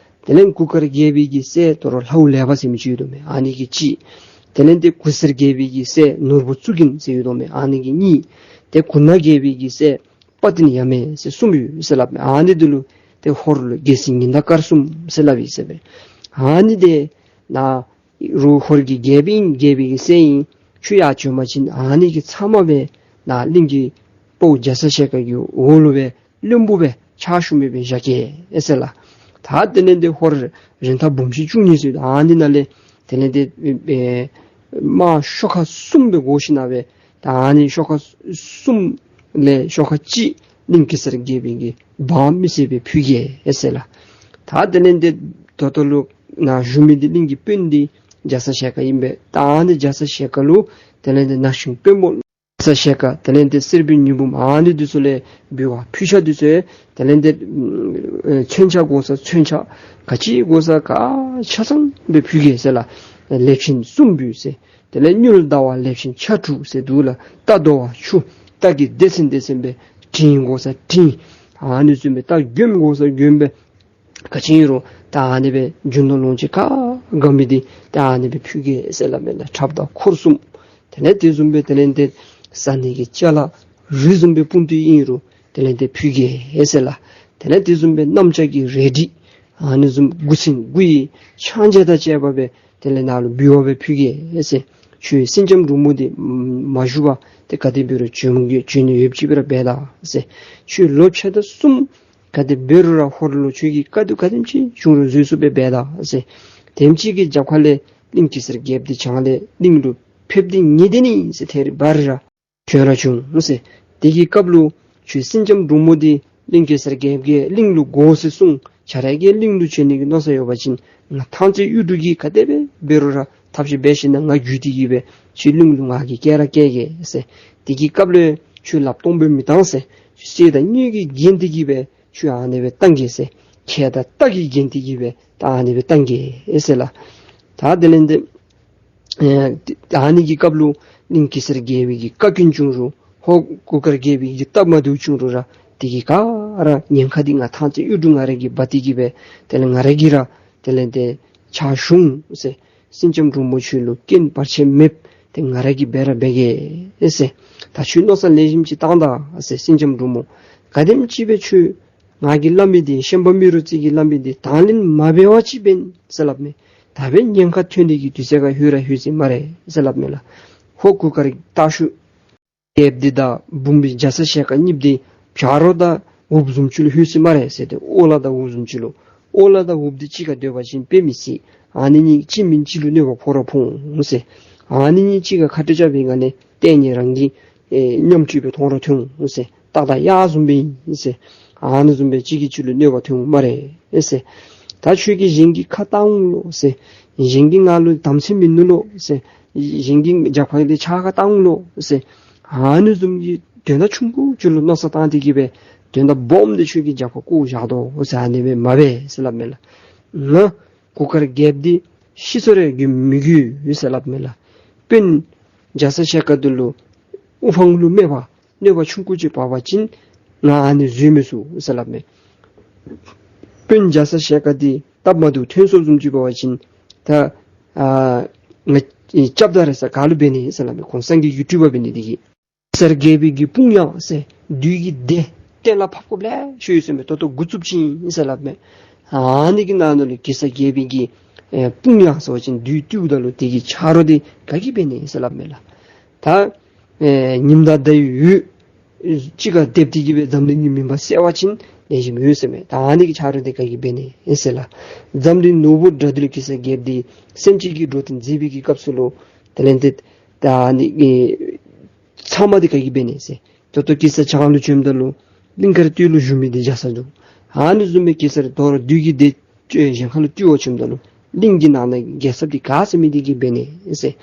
དེ་ལས་གུར་དཀར་རྒྱལ་པོའི་གི་སྲས་དོ་རུང་ལྷའུ་ལེགས་པ་ཟེར་མི་ཅིག་ཡོད་དོ་མས། ཨ་ནི་གི་གཅིག། དེ་ལས་ཏེ་གུར་སེར་རྒྱལ་པོའི་གི་སྲས་ནོར་བུ་གཙུག་རྒྱན་ཟེར་ཡོད་དོ་མས། ཨ་ནི་གི་གཉིས། ཏེ་གུར་ནག་རྒྱལ་པོའི་གི་སྲས་དཔའ་བརྟན་ཡ་མེད་ཟེར་གསུམ་ཡོད་ཟེར་སླབ་མས། ཨ་ནི་འདི་ལུ་ཏེ་ཧོར་ལུ་རྒྱལ་སྲིད་ཉི་ཟླ་སྐར་གསུམ་ཟེར་སླབ་ཨིན་ཟེར་མས། ཨ་ནི་འདི་ནང་རུ་ཧོར་གྱི་རྒྱལཔོ་ཨིན་རྒྱལ་པོའི་གི་སྲས་ཨིན། ཁྱོད་ཡར་བྱོན་པ་ཅིན་ཨ་ནི་གི་ཚབ་མ་སྦེ་ནཱ་གླིང་གི་དཔའ་བོ་རྒྱ་ཚ་ཞལ་དཀར་གྱི་འོག་ལུ་སྦེ་བློན་པོ་སྦེ་ཕྱག་ཞུ་མི་སྦེ་བཞག་གེ་ཟེར་ལགས། ད་དེ་ལས་ཏེ་ཧོར་རིན་ཐང་འབུམ་བཞི་བཅུ་གཉིས་ཟེར་ཨ་ནི་ནང་ལས་དེ་ལས་ཏེ་ཨེ་དམག་ཤོག་ཁག་གསུམ་སྦེ་བགོ་ཞིནམ་ལས་ད་ཨ་ནི་ཤོག་ཁག་གསུམ་ལས་ཤོག་ཁག་གཅིག་གླིང་གེ་སར་རྒྱལ་པོའི་གི་འབངས་མི་སེར་སྦེ་ཕུལ་གེ་ཟེར་ལགས། ད་དེ་ལས་ཏེ་ད་ལྟོ་ལུ་ནཱ་བཞུགས་མི་འདི་གླིང་གི་དཔོན་འདི་རྒྱ་ཚ་ཞལ་དཀར་ཨིན་པས། ད་ཨ་ནི་རྒྱ་ཚ་ཞལ་དཀར་ལུ་དེ་ལས་ཏེ་ན་གཞོན་དཔོན་པོ་རྒྱ་ཚ་ཞལ་དཀར་དེ་ལས་ཏེ་གསེར་པའི་ཉི་འབུམ་ཨ་ནི་འདི་ཚུ་ལས་འབུལ་བ་ཕུལ་ཆས་འདི་ཚུ་དེ་ལས་ཏེ་ཨེ་མཚོན་ཆ་དགོ་ས་མཚོན་ཆ་ག་ཅི་དགོ་ས་ག་ཆ་ཚང་སྦེ་ཕུལ་གེ་ཟེར་ལགས། ལེབ་ཆེན་གསུམ་འབུལ་ཟེར། དེ་ལས་དངུལ་ཟླ་བ་ལེབ་ཆེན་ཆ་དྲུག་ཟེར་འདུག་ལགས། རྟ་དོ་བ་ཆུ། རྟ་གི་སྡེ་ཚན་སྡེ་ཚན་སྦེ་དྲེལ་དགོ་ས་དྲེལ། ཨ་ནི་བཟུམ་སྦེ་རྟ་རྒོདམ་དགོ་ས་རྒོདམ་སྦེ་ག་ཅི་ཨིན་རུང་ད་ཨ་ནི་སྦེ་རྒྱུ་ནོར་ལོངས་སྤྱོད་ག་དགའ་མི་འདི་ད་ཨ་ནི་སྦེ་ཕུལ་གེ་ཟེར་སླབ་མས་ལགས། ཁྲབ་དང་འཁོར་གསུམ། དེ་ལས་དེ་བཟུམ་སྦེ་དེ་ལས་ཏེ་བཟའ་ནི་གི་ཅ་ལ་རུས་བཟུམ་སྦེ་སྤུངས་ཏེ་ཨིན་རུང་དེ་ལས་ཏེ་ཕུལ་གེ་ཟེར་ལགས། དེ་ལས་དེ་བཟུམ་སྦེ་གནམ་ལྕགས་ཀྱི་རལ་གྲི་ཨ་ནི་བཟུམ་དགུ་ཚན་དགུ་ཡི་ཕྱག་མཇལ་དང་བཅས་པ་སྦེ་དེ་ལས་ནཱ་ལུ་འབུལ་བ་སྦེ་ཕུལ་གེ་ཟེར། ཁྱོད་སེང་ལྕམ་འབྲུག་མོ་འདི་མ་བཞུགས་པར་ཏེ་ག་དེ་འབད་རུང་བྱོན་གེ་བྱོན་ནི་ཡོདཔ་ཅིག་སྦེ་ར་འབད་ད་ཟེར། ཁྱོད་ལོ་ཕྱེད་དང་གསུམ་ག་དེ་འབད་རུང་ར་ཧོར་ལུ་ཁྱོད་ཀྱིས་དཀའ་སྡུག་ག་དེམ་ཅིག་བྱུང་རུང་བཟོད་ཚུགསཔ་སྦེ་འབད་ད་ཟེར། དེམ་ཅིག་གི་རྒྱབ་ཁ་ལས་གླིང་གེ་སར་རྒྱལཔོ་འདི་བྱང་ལས་གླིང་ལུ་ཕེབས་ཏེ་ཉེ་དེ་ནི་ཟེར། ཐད་རི་བ་རི་ར་བྱོན་ར་བྱུང་ཟེར། དེ་གི་སྐབས་ལུ་ཁྱོད་སེང་ལྕམ་འབྲུག་མོ་འདི་གླིང་གེ་སར་རྒྱལཔོ་གིས་གླིང་ལུ་དགོ་ཟེར་གསུངས། ཁྱོད་ར་གིས་གླིང་ལུ་བྱོན་ནི་གི་མནོ་བསམ་ཡོད་པ་ཅིན་ང་ཐང་རྩེ་གཡུ་འབྲུག་གིས་ག་དེ་སྦེ་འབད་རུང་ར་ཐབས་ཤེས་འབད་ཞིནམ་ལས་ང་བརྒྱུད་དེ་གི་སྦེ་ཁྱོད་གླིང་ལུ་ང་གིས་བསྐྱལ་ར་བསྐྱལ་གེ་ཟེར། དེ་གི་སྐབས་ལུ་ཁྱོད་ལགཔ་སྟོང་པོ་མི་བཏང་ཟེར། གསེར་དང་དངུལ་གྱིས་བརྒྱན་ཏེ་གི་སྦེ་ཁྱོད་ཨ་ནི་སྦེ་བཏང་གེ་ཟེར། མཁལ་དང་རྟ་གིས་བརྒྱན་ཏེ་གི་སྦེ་ད་ཨ་ནི་སྦེ་བཏང་གེ་ཟེར་ལགས། ད་དེ་ལས་ཏེ་ཨེ་ད་ཨ་ནི་གི་སྐབས་ལུ་གླིང་གེ་སར་རྒྱལ་པོའི་གི་བཀའ་བཀྱོན་བྱུང་རུང་ཧོར་གུར་དཀར་རྒྱལ་པོའི་གི་སྟབས་མ་བདེཝ་བྱུང་རུང་ར་དེ་གི་ག་ར་ཉེན་ཁ་འདི་ང་ཐང་རྩེ་གཡུ་འབྲུག་ང་ར་གིས་འབག་སྟེ་གི་སྦེ་དེ་ལས་ང་ར་གིས་ར་དེ་ལས་ཏེ་ཕྱག་ཞུ་འོང་ཟེར། སེང་ལྕམ་འབྲུག་མོ་ཁྱོད་ལུ་རྐྱེན་བར་ཆད་མེདཔ་ཏེ་ང་ར་གིས་འབད་ར་འབད་གེ་ཟེར། ད་ཁྱོད་མནོ་བསམ་ལེགས་ཤོམ་ཅིག་བཏང་ད་ཟེར། སེང་ལྕམ་འབྲུག་མོ་ག་དེམ་ཅིག་སྦེ་ཁྱོད་ང་གིས་སླབ་མི་འདི་ཤན་པ་རྨེ་རུ་རྩེ་གིས་སླབ་མི་འདི་དང་ལེན་མ་འབད་བ་ཅིན་འབད་ཟེར་སླབ་མས། ད་འབདན་ཉེན་ཁ་ཐོན་ནི་གི་དུས་ཚོད་ཁར་ལྷོད་ར་ལྷོད་ཅི་སྨ་རེ་ཟེར་སླབ་མས་ལགས། ཧོར་གུར་དཀར་སྟག་ཞུ་རྒྱལཔོ་འདི་དང་འབུམ་པའི་རྒྱ་ཚ་ཞལ་དཀར་གཉིསཔོ་འདི་བྱ་རོག་དང་འུགཔ་བཟུམ་ཅིག་ལུ་ལྷོད་ཅི་སྨ་རེ་ཟེར་ཏེ། ཨོ་ལ་དང་འུགཔ་བཟུམ་ཅིག་ལུ། ཨོ་ལ་དང་འུགཔ་འདི་གཅིག་ཁར་སྡོད་པ་ཅིན་དཔེ་མི་སྲིད། ཨ་ནི་གཉིས་གཅིག་མེན་གཅིག་ལུ་གནོད་པ་ཕོག་ར་ཕོག་འོང་ཟེར། ཨ་ནི་གཉིས་གཅིག་ཁར་ཁ་བྲལ་རྐྱབ་པའི་སྒང་ལས་ལྟས་ངན་རང་གི་ཨེ་ཉམས་ཅིག་སྦེ་མཐོང་ར་མཐོང་འོང་ཟེར། སྟག་དང་གཡག་བཟུམ་སྦེ་ཨིན་ཟེར། ཨ་ནི་བཟུམ་སྦེ་གཅིག་གིས་གཅིག་ལུ་གནོད་པ་ཐོན་འོང་སྨ་རེ་ཟེར། ད་ཁྱོད་ཀྱིས་གཞན་གྱི་ཁ་བཏང་འོང་ལོ་ཟེར། གཞན་གྱིས་ང་ལུ་དམ་ཚིག་མིན་ནུག་ལོ་ཟེར། གཞན་གྱི་རྒྱབ་ཁ་ལས་ཕྱག་ཁ་བཏང་འོང་ལོ་ཟེར། ཨ་ནི་བཟུམ་གྱི་དོན་དག་ཆུང་ཀུ་ཅིག་ལུ་མནོ་བསམ་བཏང་སྟེ་གི་སྦེ་དོན་དག་སྦོམ་འདི་ཁྱོད་ཀྱིས་རྒྱབ་ཁར་བཀོ་བཞག་དོ་ཟེར། ཨ་ནི་སྦེ་མ་འབད་ཟེར་སླབ་མས་ལགས། ང་གུར་དཀར་རྒྱལཔོ་འདི་ཤི་སོང་རུང་རྒྱུད་མི་རྒྱུད་ཡོད་ཟེར་སླབ་མས་ལགས། དཔོན་རྒྱ་ཚ་ཞལ་དཀར་འདི་ལུ་དབུ་འཕང་ལུ་སྨད་པ་གནོད་པ་ཆུང་ཀུ་ཅིག་བབས་པ་ཅིན་ང་ཨ་ནི་བཟོད་མི་ཚུགས་ཟེར་སླབ་མས། དཔོན་རྒྱ་ཚ་ཞལ་དཀར་འདི་སྟབས་མ་བདེཝ་ཐོན་སོངམ་བཟུམ་ཅིག་འབད་བ་ཅིན་ད་ཨ་ང་སྐྱབས་དང་རེ་ས་ག་ལུ་འབད་ནི་ཟེར་སླབ་མས། གོང་སངས་རྒྱས་ཀྱི་སྤྲུལ་པ་འབད་ནི་འདི་གིས། གེ་སར་རྒྱལ་པོའི་གི་དཔུང་གཡང་ཟེར་བདུད་ཀྱི་སྡེ་གཏན་ལ་ཕབ་དགོཔ་ལེ་ཤ་ཡོད་ཟེར་མས། ད་ལྟོ་འགོ་བཙུགསཔ་ཅིག་ཨིན་ཟེར་སླབ་མས། ཨ་ནི་གི་ནང་ན་ལུ་གེ་སར་རྒྱལ་པོའི་གི་ཨེ་དཔུང་གཡང་ཟེར་བ་ཅིན་བདུད་བཏུལཝ་ད་ལུ་དེ་གི་ཆ་རོགས་འདི་ག་གིས་འབད་ནི་ཟེར་སླབ་མས་ལགས། ད་ཨེ་ཉིམ་དང་ཟླ་བའི་འོད་གཅིག་ཁར་སྡེབ་སྟེ་གི་སྦེ་འཛམ་གླིང་གི་མུན་པ་སེལ་བ་ཅིན་ལེགས་ཤོམ་ཡོད་ཟེར་མས། ད་ཨ་ནི་གི་ཆ་རོགས་འདི་ག་གིས་འབད་ནི་ཨིན་ཟེར་ལགས། འཛམ་གླིང་ནོར་བུ་དགྲ་འདུལ་གེ་སར་རྒྱལཔོ་འདི་སེམས་ཅན་གྱི་འགྲོ་དོན་མཛད་པའི་གི་སྐབས་སུ་ལུ་དེ་ལས་ཏེ་ད་ཨ་ནི་གི་ཚབ་མ་འདི་ག་གིས་འབད་ནི་ཟེར། ད་ལྟོ་གེ་སར་བྱང་ལུ་བྱོནམ་ད་ལུ་གླིང་དཀར་སྟོད་ལུ་བཞུགས་མི་འདི་རྒྱ་ཚ་འདུག། ཨ་ནི་བཟུམ་སྦེ་གེ་སར་དོ་རུང་བདུད་ཀྱི་སྡེ་གཞན་ཁ་ལུ་བཏུལ་བར་བྱོནམ་ད་ལུ་གླིང་གི་ནང་ན་རྒྱལ་ཚབ་འདི་ག་ཟེར་མི་འདི་གིས་འབད་ནི་ཟེར།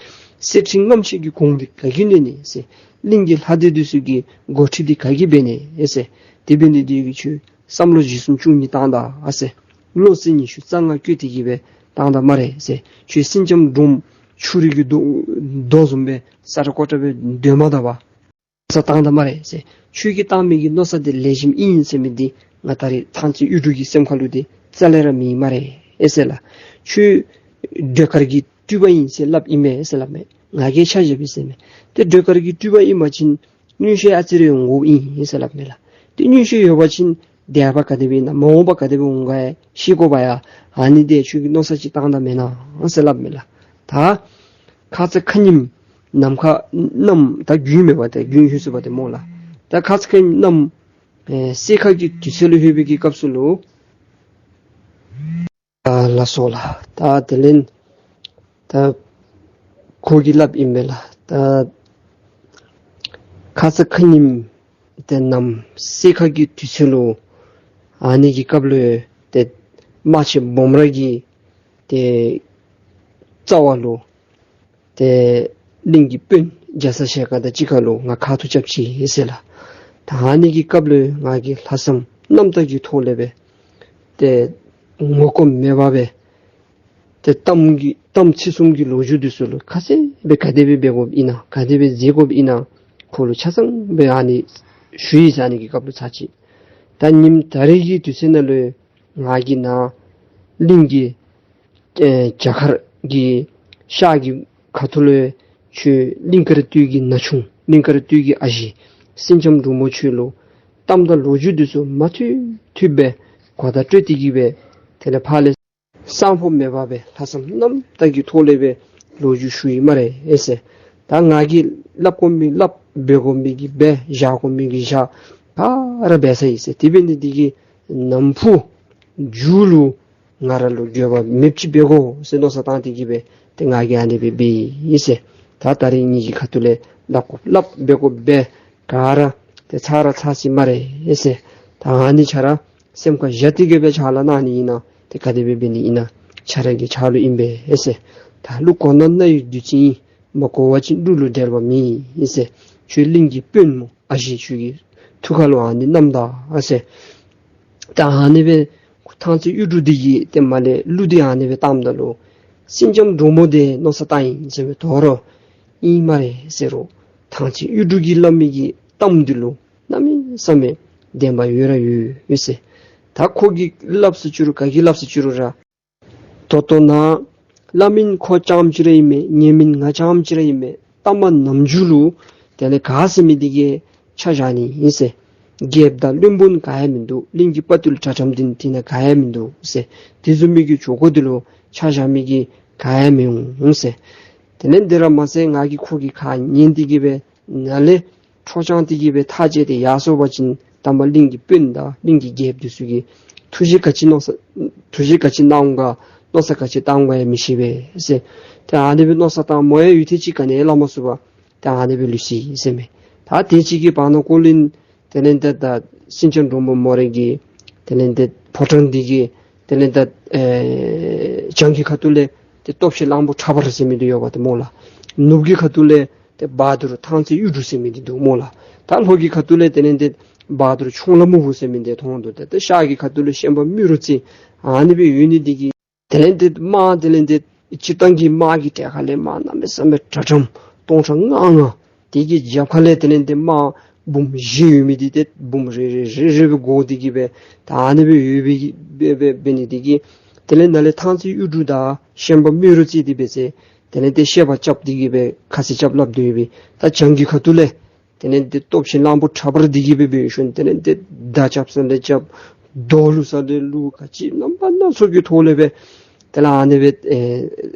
གསེར་ཕྲེང་རྔམ་ཆེན་གྱི་གོང་འདི་ག་གིས་ནོན་ནི་ཟེར། གླིང་གི་ལྷ་སྡེ་འདི་ཚུ་གི་འགོ་ཁྲིད་འདི་ག་གིས་འབད་ནི་ཟེར། དེ་འབད་ནི་འདི་གིས་ཁྱོད་ བསམ་བློ་བཞི་གསུམ་བཅུ་གཉིས་བཏང་ད་ཨ་ཟེར། བློ་རྩེ་ཉི་ཤུ་རྩ་ལྔ་བཀོད་དེ་གི་སྦེ་བཏང་ད་སྨ་རེ་ཟེར། ཁྱོད་སེང་ལྕམ་འབྲུག་མོ་ཆུ་རུད་ཀྱི་རྡོ་རྡོ་བཟུམ་སྦེ་ས་ར་ཀོ་ཏ་སྦེ་སྡོད་མ་ད་པར་མནོ་བསམ་བཏང་ད་སྨ་རེ་ཟེར། ཁྱོད་ཀྱིས་བཏང་མི་གི་མནོ་བསམ་དེ་ལེགས་ཤོམ་ཨིན་ཟེར་མི་འདི་ང་ད་རེས་ཐང་རྩེ་གཡུ་འབྲུག་གི་སེམས་ཁ་ལུ་དེ་རྩ་ལས་ར་མེད་སྨ་རེ་ཨེ་ཟེར་ལགས། ཁྱོད་སྒྲོལ་དཀར་གྱི་སྤྲུལ་པ་ཨིན་ཟེར་སླབ་ཨིན་མས་ཟེར་སླབ་མས། ང་གིས་ཆ་བཞག་པས་ཟེར་མས། ཏེ་སྒྲོལ་དཀར་གྱི་སྤྲུལ་པ་ཨིན་པ་ཅིན་མངོན་ཤེས་ཨ་ཙི་རེ་འོང་དགོཔ་ཨིན་ཟེར་སླབ་མས་ལགས། ཏེ་མངོན་ཤེས་ཡོད་པ་ཅིན་འདས་པ་ག་དེ་སྦེ་ཨིན་ན་མ་འོངས་པ་ག་དེ་སྦེ་འོང་ག་ཡང་ཤེས་དགོ་པ་ཡ། ཨ་ནི་དེ་ཁྱོད་ཀྱིས་མནོ་བསམ་ཅིག་བཏང་ད་མེན་ན་ཟེར་སླབ་མས་ལགས། ད་ཁ་ཙ་ཁ་ཉིནམ་ནམ་མཁའ་གནམ་ད་དགུན་མེན་པ་ཏེ་དགུན་ལྷོད་སོང་པ་ཏེ་སྨོ་ལགས། ད་ཁ་ཙ་ཁ་ཉིནམ་གནམ་ཨེ་སེར་ཁ་གི་དུས་ཚོད་ལུ་ལྷོད་པའི་གི་སྐབས་སུ་ལུ་ཨ་ལགས་སོ་ལགས། ད་དེ་ལས་ད་ཁོ་གིས་སླབ་ཨིན་མས་ལགས། ད་ཁ་ཙ་ཁ་ཉིནམ་ཏེ་གནམ་སེར་ཁ་གི་དུས་ཚོད་ལུ་ཨ་ནི་གི་སྐབས་ལུ་ཏེ་རྨ་ཆེན་སྦོམ་ར་གི་ཏེ་རྩ་བ་ལུ་ཏེ་གླིང་གི་དཔོན་རྒྱ་ཚ་ཞལ་དཀར་དང་གཅིག་ཁར་ལུ་ང་ཁ་ཐུག་རྐྱབ་ཅི་ཟེར་ལགས། ད་ཨ་ནི་གི་སྐབས་ལུ་ང་གིས་ལྷག་བསམ་རྣམ་དག་གི་ཐོག་ལས་སྦེ་ཏེ་ངོ་ལྐོག་མེད་པར་སྦེ་ཏེ་གཏམ་གྱི་གཏམ་ཚིག་གསུམ་གྱི་ལོ་རྒྱུས་འདི་ཚུ་ལུ་ཁ་གསལ་སྦེ་ག་དེ་སྦེ་འབད་དགོཔ་ཨིན་ན་ག་དེ་སྦེ་མཛད་དགོཔ་ཨིན་ན་ཁོ་ལུ་ཆ་ཚང་སྦེ་ཨ་ནི་ཞུ་ཡི་ཟེར། ཨ་ནི་གི་སྐབས་ལུ་ཚར་ཅིག་ད་ཉིནམ་ད་རེས་ཀྱི་དུས་ཚོད་ནང་ལུ་ང་གིས་ནཱ་གླིང་གི་ཨེ་རྒྱ་གར་གྱི་ཤར་གྱི་ཁ་ཐུག་ལུ་ཁྱོད་གླིང་དཀར་སྟོད་ཀྱི་ན་ཆུང་གླིང་དཀར་སྟོད་ཀྱི་ཨ་ཞེ་སེང་ལྕམ་འབྲུག་མོ་ཁྱོད་ལུ་གཏམ་དང་ལོ་རྒྱུས་འདི་ཚུ་མ་ཐུབ་ཐུབ་སྦེ་གོ་བརྡ་སྤྲོད་དེ་གི་སྦེ་དེ་ལས་ཕར་ལས་སང་ཕོད་མེད་པར་སྦེ་ལྷག་བསམ་རྣམ་དག་གི་ཐོག་ལས་སྦེ་ལོ་རྒྱུས་ཞུ་ཡི་སྨ་རེ་ཨེ་ཟེར། ད་ང་གིས་སླབ་དགོ་མི་སླབ་འབད་དགོ་མི་གི་འབད་བཞག་དགོ་མི་གི་བཞག་ག་ར་འབད་ཚར་ཡི་ཟེར། དེ་འབད་ནི་འདི་གིས་ནམ་ཕུགས་མཇུག་ལུ་ང་ར་ལུ་འགྱོད་པ་མེདཔ་ཅིག་འབད་དགོ་ཟེར་མནོ་བསམ་བཏང་སྟེ་གི་སྦེ་ཏེ་ང་གིས་ཨ་ནི་སྦེ་འབད་ཡི་ཟེར། ད་ད་རེས་ངེ་གི་ཁ་ཐུག་ལས་སླབ་དགོཔ་སླབ་འབད་དགོཔ་འབད་ག་ར་ཏེ་ཚར་ར་ཚར་ཅི་སྨ་རེ་ཟེར། ད་ཨ་ནི་ཁྱོད་ར་སེམས་ཁར་བཞག་སྟེ་གི་སྦེ་ཕྱག་ལཱ་གནང་ནི་ཨིན་ན་ཏེ་ག་དེ་སྦེ་འབད་ནི་ཨིན་ན་ཁྱོད་ར་གི་ཕྱག་ལུ་ཨིན་པས་ཟེར། ད་གླུ་གོ་ན་རྣ་ཡི་བདུད་རྩི་ཨིན། མ་གོ་བ་ཅིན་གླུ་ལུ་འགྲེལ་བ་མེད་ཟེར། ཁྱོད་གླིང་གི་དཔོན་སྨོ། ཨ་ཞེ་ཁྱོད་ཀྱི་ཐུགས་ཁ་ལུ་ཨ་ནི་བསྣམས་ད་ཨ་ཟེར། ད་ཨ་ནི་སྦེ་ཐང་རྩེ་གཡུ་འབྲུག་འདི་གིས་ཏེ་མར་ལས་གླུ་འདི་ཨ་ནི་སྦེ་བཏངམ་ད་ལུ་སེང་ལྕམ་འབྲུག་མོ་དེ་མནོ་བསམ་བཏང་ཡི་ཟེར་མས། དོ་རུང་ཨིན་སྨ་རེ་ཟེར་རུང་ཐང་རྩེ་གཡུ་འབྲུག་གིས་སླབ་མི་གི་གཏམ་འདི་ལུ་གནམ་མེད་ས་མེད་བདེན་པ་ཡོད་ར་ཡོད་ཡོད་ཟེར། ད་ཁོ་གིས་སླབ་ཟེར་བཅུག་རུང་ག་གིས་སླབ་ཟེར་བཅུག་རུང་ར་ད་ལྟོ་ནཱ་སླབ་མི་ཁོ་རྐྱངམ་ཅིག་ར་ཨིན་མས། ཉན་མི་ང་རྐྱངམ་ཅིག་ར་ཨིན་མས། ལྟ་མ་ནམ་རྒྱུན་ལུ་དེ་ལས་ག་ཟེར་མི་འདི་གིས་ཆ་བཞག་ནི་ཨིན་ཟེར། རྒྱལཔོ་དང་བློན་པོ་ག་ཡང་མིན་འདུག། གླིང་གི་དཔའ་བརྟུལ་དྲ་ཁྲམ་འདི་ནི་དེ་ནང་ག་ཡང་མིན་འདུག་ཟེར། དེ་བཟུམ་མའི་གི་ཇོ་བོ་འདི་ལུ་ཆ་བཞག་མི་གི་ག་ཡང་མི་འོང་ཟེར། དེ་ལས་འདི་ར་མ་ཚད་ང་གིས་ཁོ་གི་ཁ་ཉན་ཏེ་གི་སྦེ་ནཱ་ལས་འཕྲོ་བཅངས་ཏེ་གི་སྦེ་ཐག་བཅད་དེ་ཡར་སོང་པ་ཅིན་ད་མ་གླིང་གི་དཔོན་དང་གླིང་གི་རྒྱལཔོ་འདི་ཚུ་གིས་ཐུགས་རྗེ་ག་ཅི་མནོ་ས་ཐུགས་རྗེ་ག་ཅི་གནང་འོང་ག་མནོ་བསམ་ག་ཅི་བཏང་འོང་ག་ཡང་མི་ཤེས་པས་ཟེར། ཏེ་ཨ་ནི་སྦེ་མནོ་བསམ་བཏང་མོ་ཡང་ཡུད་ཐེངས་ཅིག་ག་ནི་ཡང་སླབ་མ་ཚུགས་པར་ཏེ་ཨ་ནི་སྦེ་ལུས་སོ་ཡི་ཟེར་མས། ད་དེ་ཅིག་གི་བར་ན་ཀོ་ལིན་དེ་ལས་ཏེ་ད་སེང་ལྕམ་འབྲུག་མོ་མོ་ར་གི་དེ་ལས་ཏེ་ཕོ་བྲང་འདི་གི་དེ་ལས་ད་ཨེ་བྱང་གི་ཁ་ཐུག་ལས་ཏེ་སྟོབས་ཆེན་གླང་པོ་ཁྲ་འབར་ཟེར་མི་འདི་ཡོདཔ་ཏེ་སྨོ་ལགས། ནུབ་ཀྱི་ཁ་ཐུག་ལས་ཏེ་བ་དུར་ཐང་རྩེ་གཡུ་འབྲུག་ཟེར་མི་འདི་འདུག་སྨོ་ལགས། ད་ལྷོ་གི་ཁ་ཐུག་ལས་དེ་ལས་ཏེ་བ་དུར་ཆུང་ལ་སྨུག་པོ་ཟེར་མི་འདི་མཐོང་འདུག། ཏེ་ཤར་གྱི་ཁ་ཐུག་ལས་ཤན་པ་རྨེ་རུ་རྩེ་ཨ་ནི་སྦེ་ཡོད་ནི་འདི་གིས་དེ་ལས་ཏེ་དམག་དེ་ལས་ཏེ་སྤྱིར་བཏང་གི་དམག་གི་གྲལ་ཁ་ལས་དམག་གནམ་མེད་ས་མེད་དྲག་དྲག་སྟོང་ཕྲག་ལྔ་ལྔ། དེ་གི་རྒྱབ་ཁ་ལས་དེ་ལས་ཏེ་དམག་འབུམ་བཞི་ཡོད་མི་འདི་ཏེ་འབུམ་རེ་རེ་རེ་རེ་སྦེ་བགོ་སྟེ་གི་སྦེ་ད་ཨ་ནི་སྦེ་ཡོད་པའི་སྦེ་སྦེ་འབད་ནི་འདི་གིས་དེ་ལས་ནཱ་ལས་ཐང་རྩེ་གཡུ་འབྲུག་དང་ཤན་པ་རྨེ་རུ་རྩེ་འདི་འབད་ཟེར་དེ་ལས་ཏེ་བཤད་པ་རྐྱབ་སྟེ་གི་སྦེ་ཁ་ཚིག་རྐྱབ་སླབ་སྡོད་པས། ད་བྱང་གི་ཁ་ཐུག་ལས་དེ་ལས་ཏེ་སྟོབས་ཆེན་གླང་པོ་ཁྲ་འབར་འདི་གིས་སྦེ་འབད་ཞིནམ་དེ་ལས་ཏེ་མདའ་རྐྱབ་ས་ལས་རྐྱབ། རྡོ་བླུག་ས་ལས་བླུག། ག་ཅི་རྣམ་པ་སྣ་ཚོགས་ཀྱི་ཐོག་ལས་སྦེ་དེ་ལས་ཨ་ནི་སྦེ་ཨེ་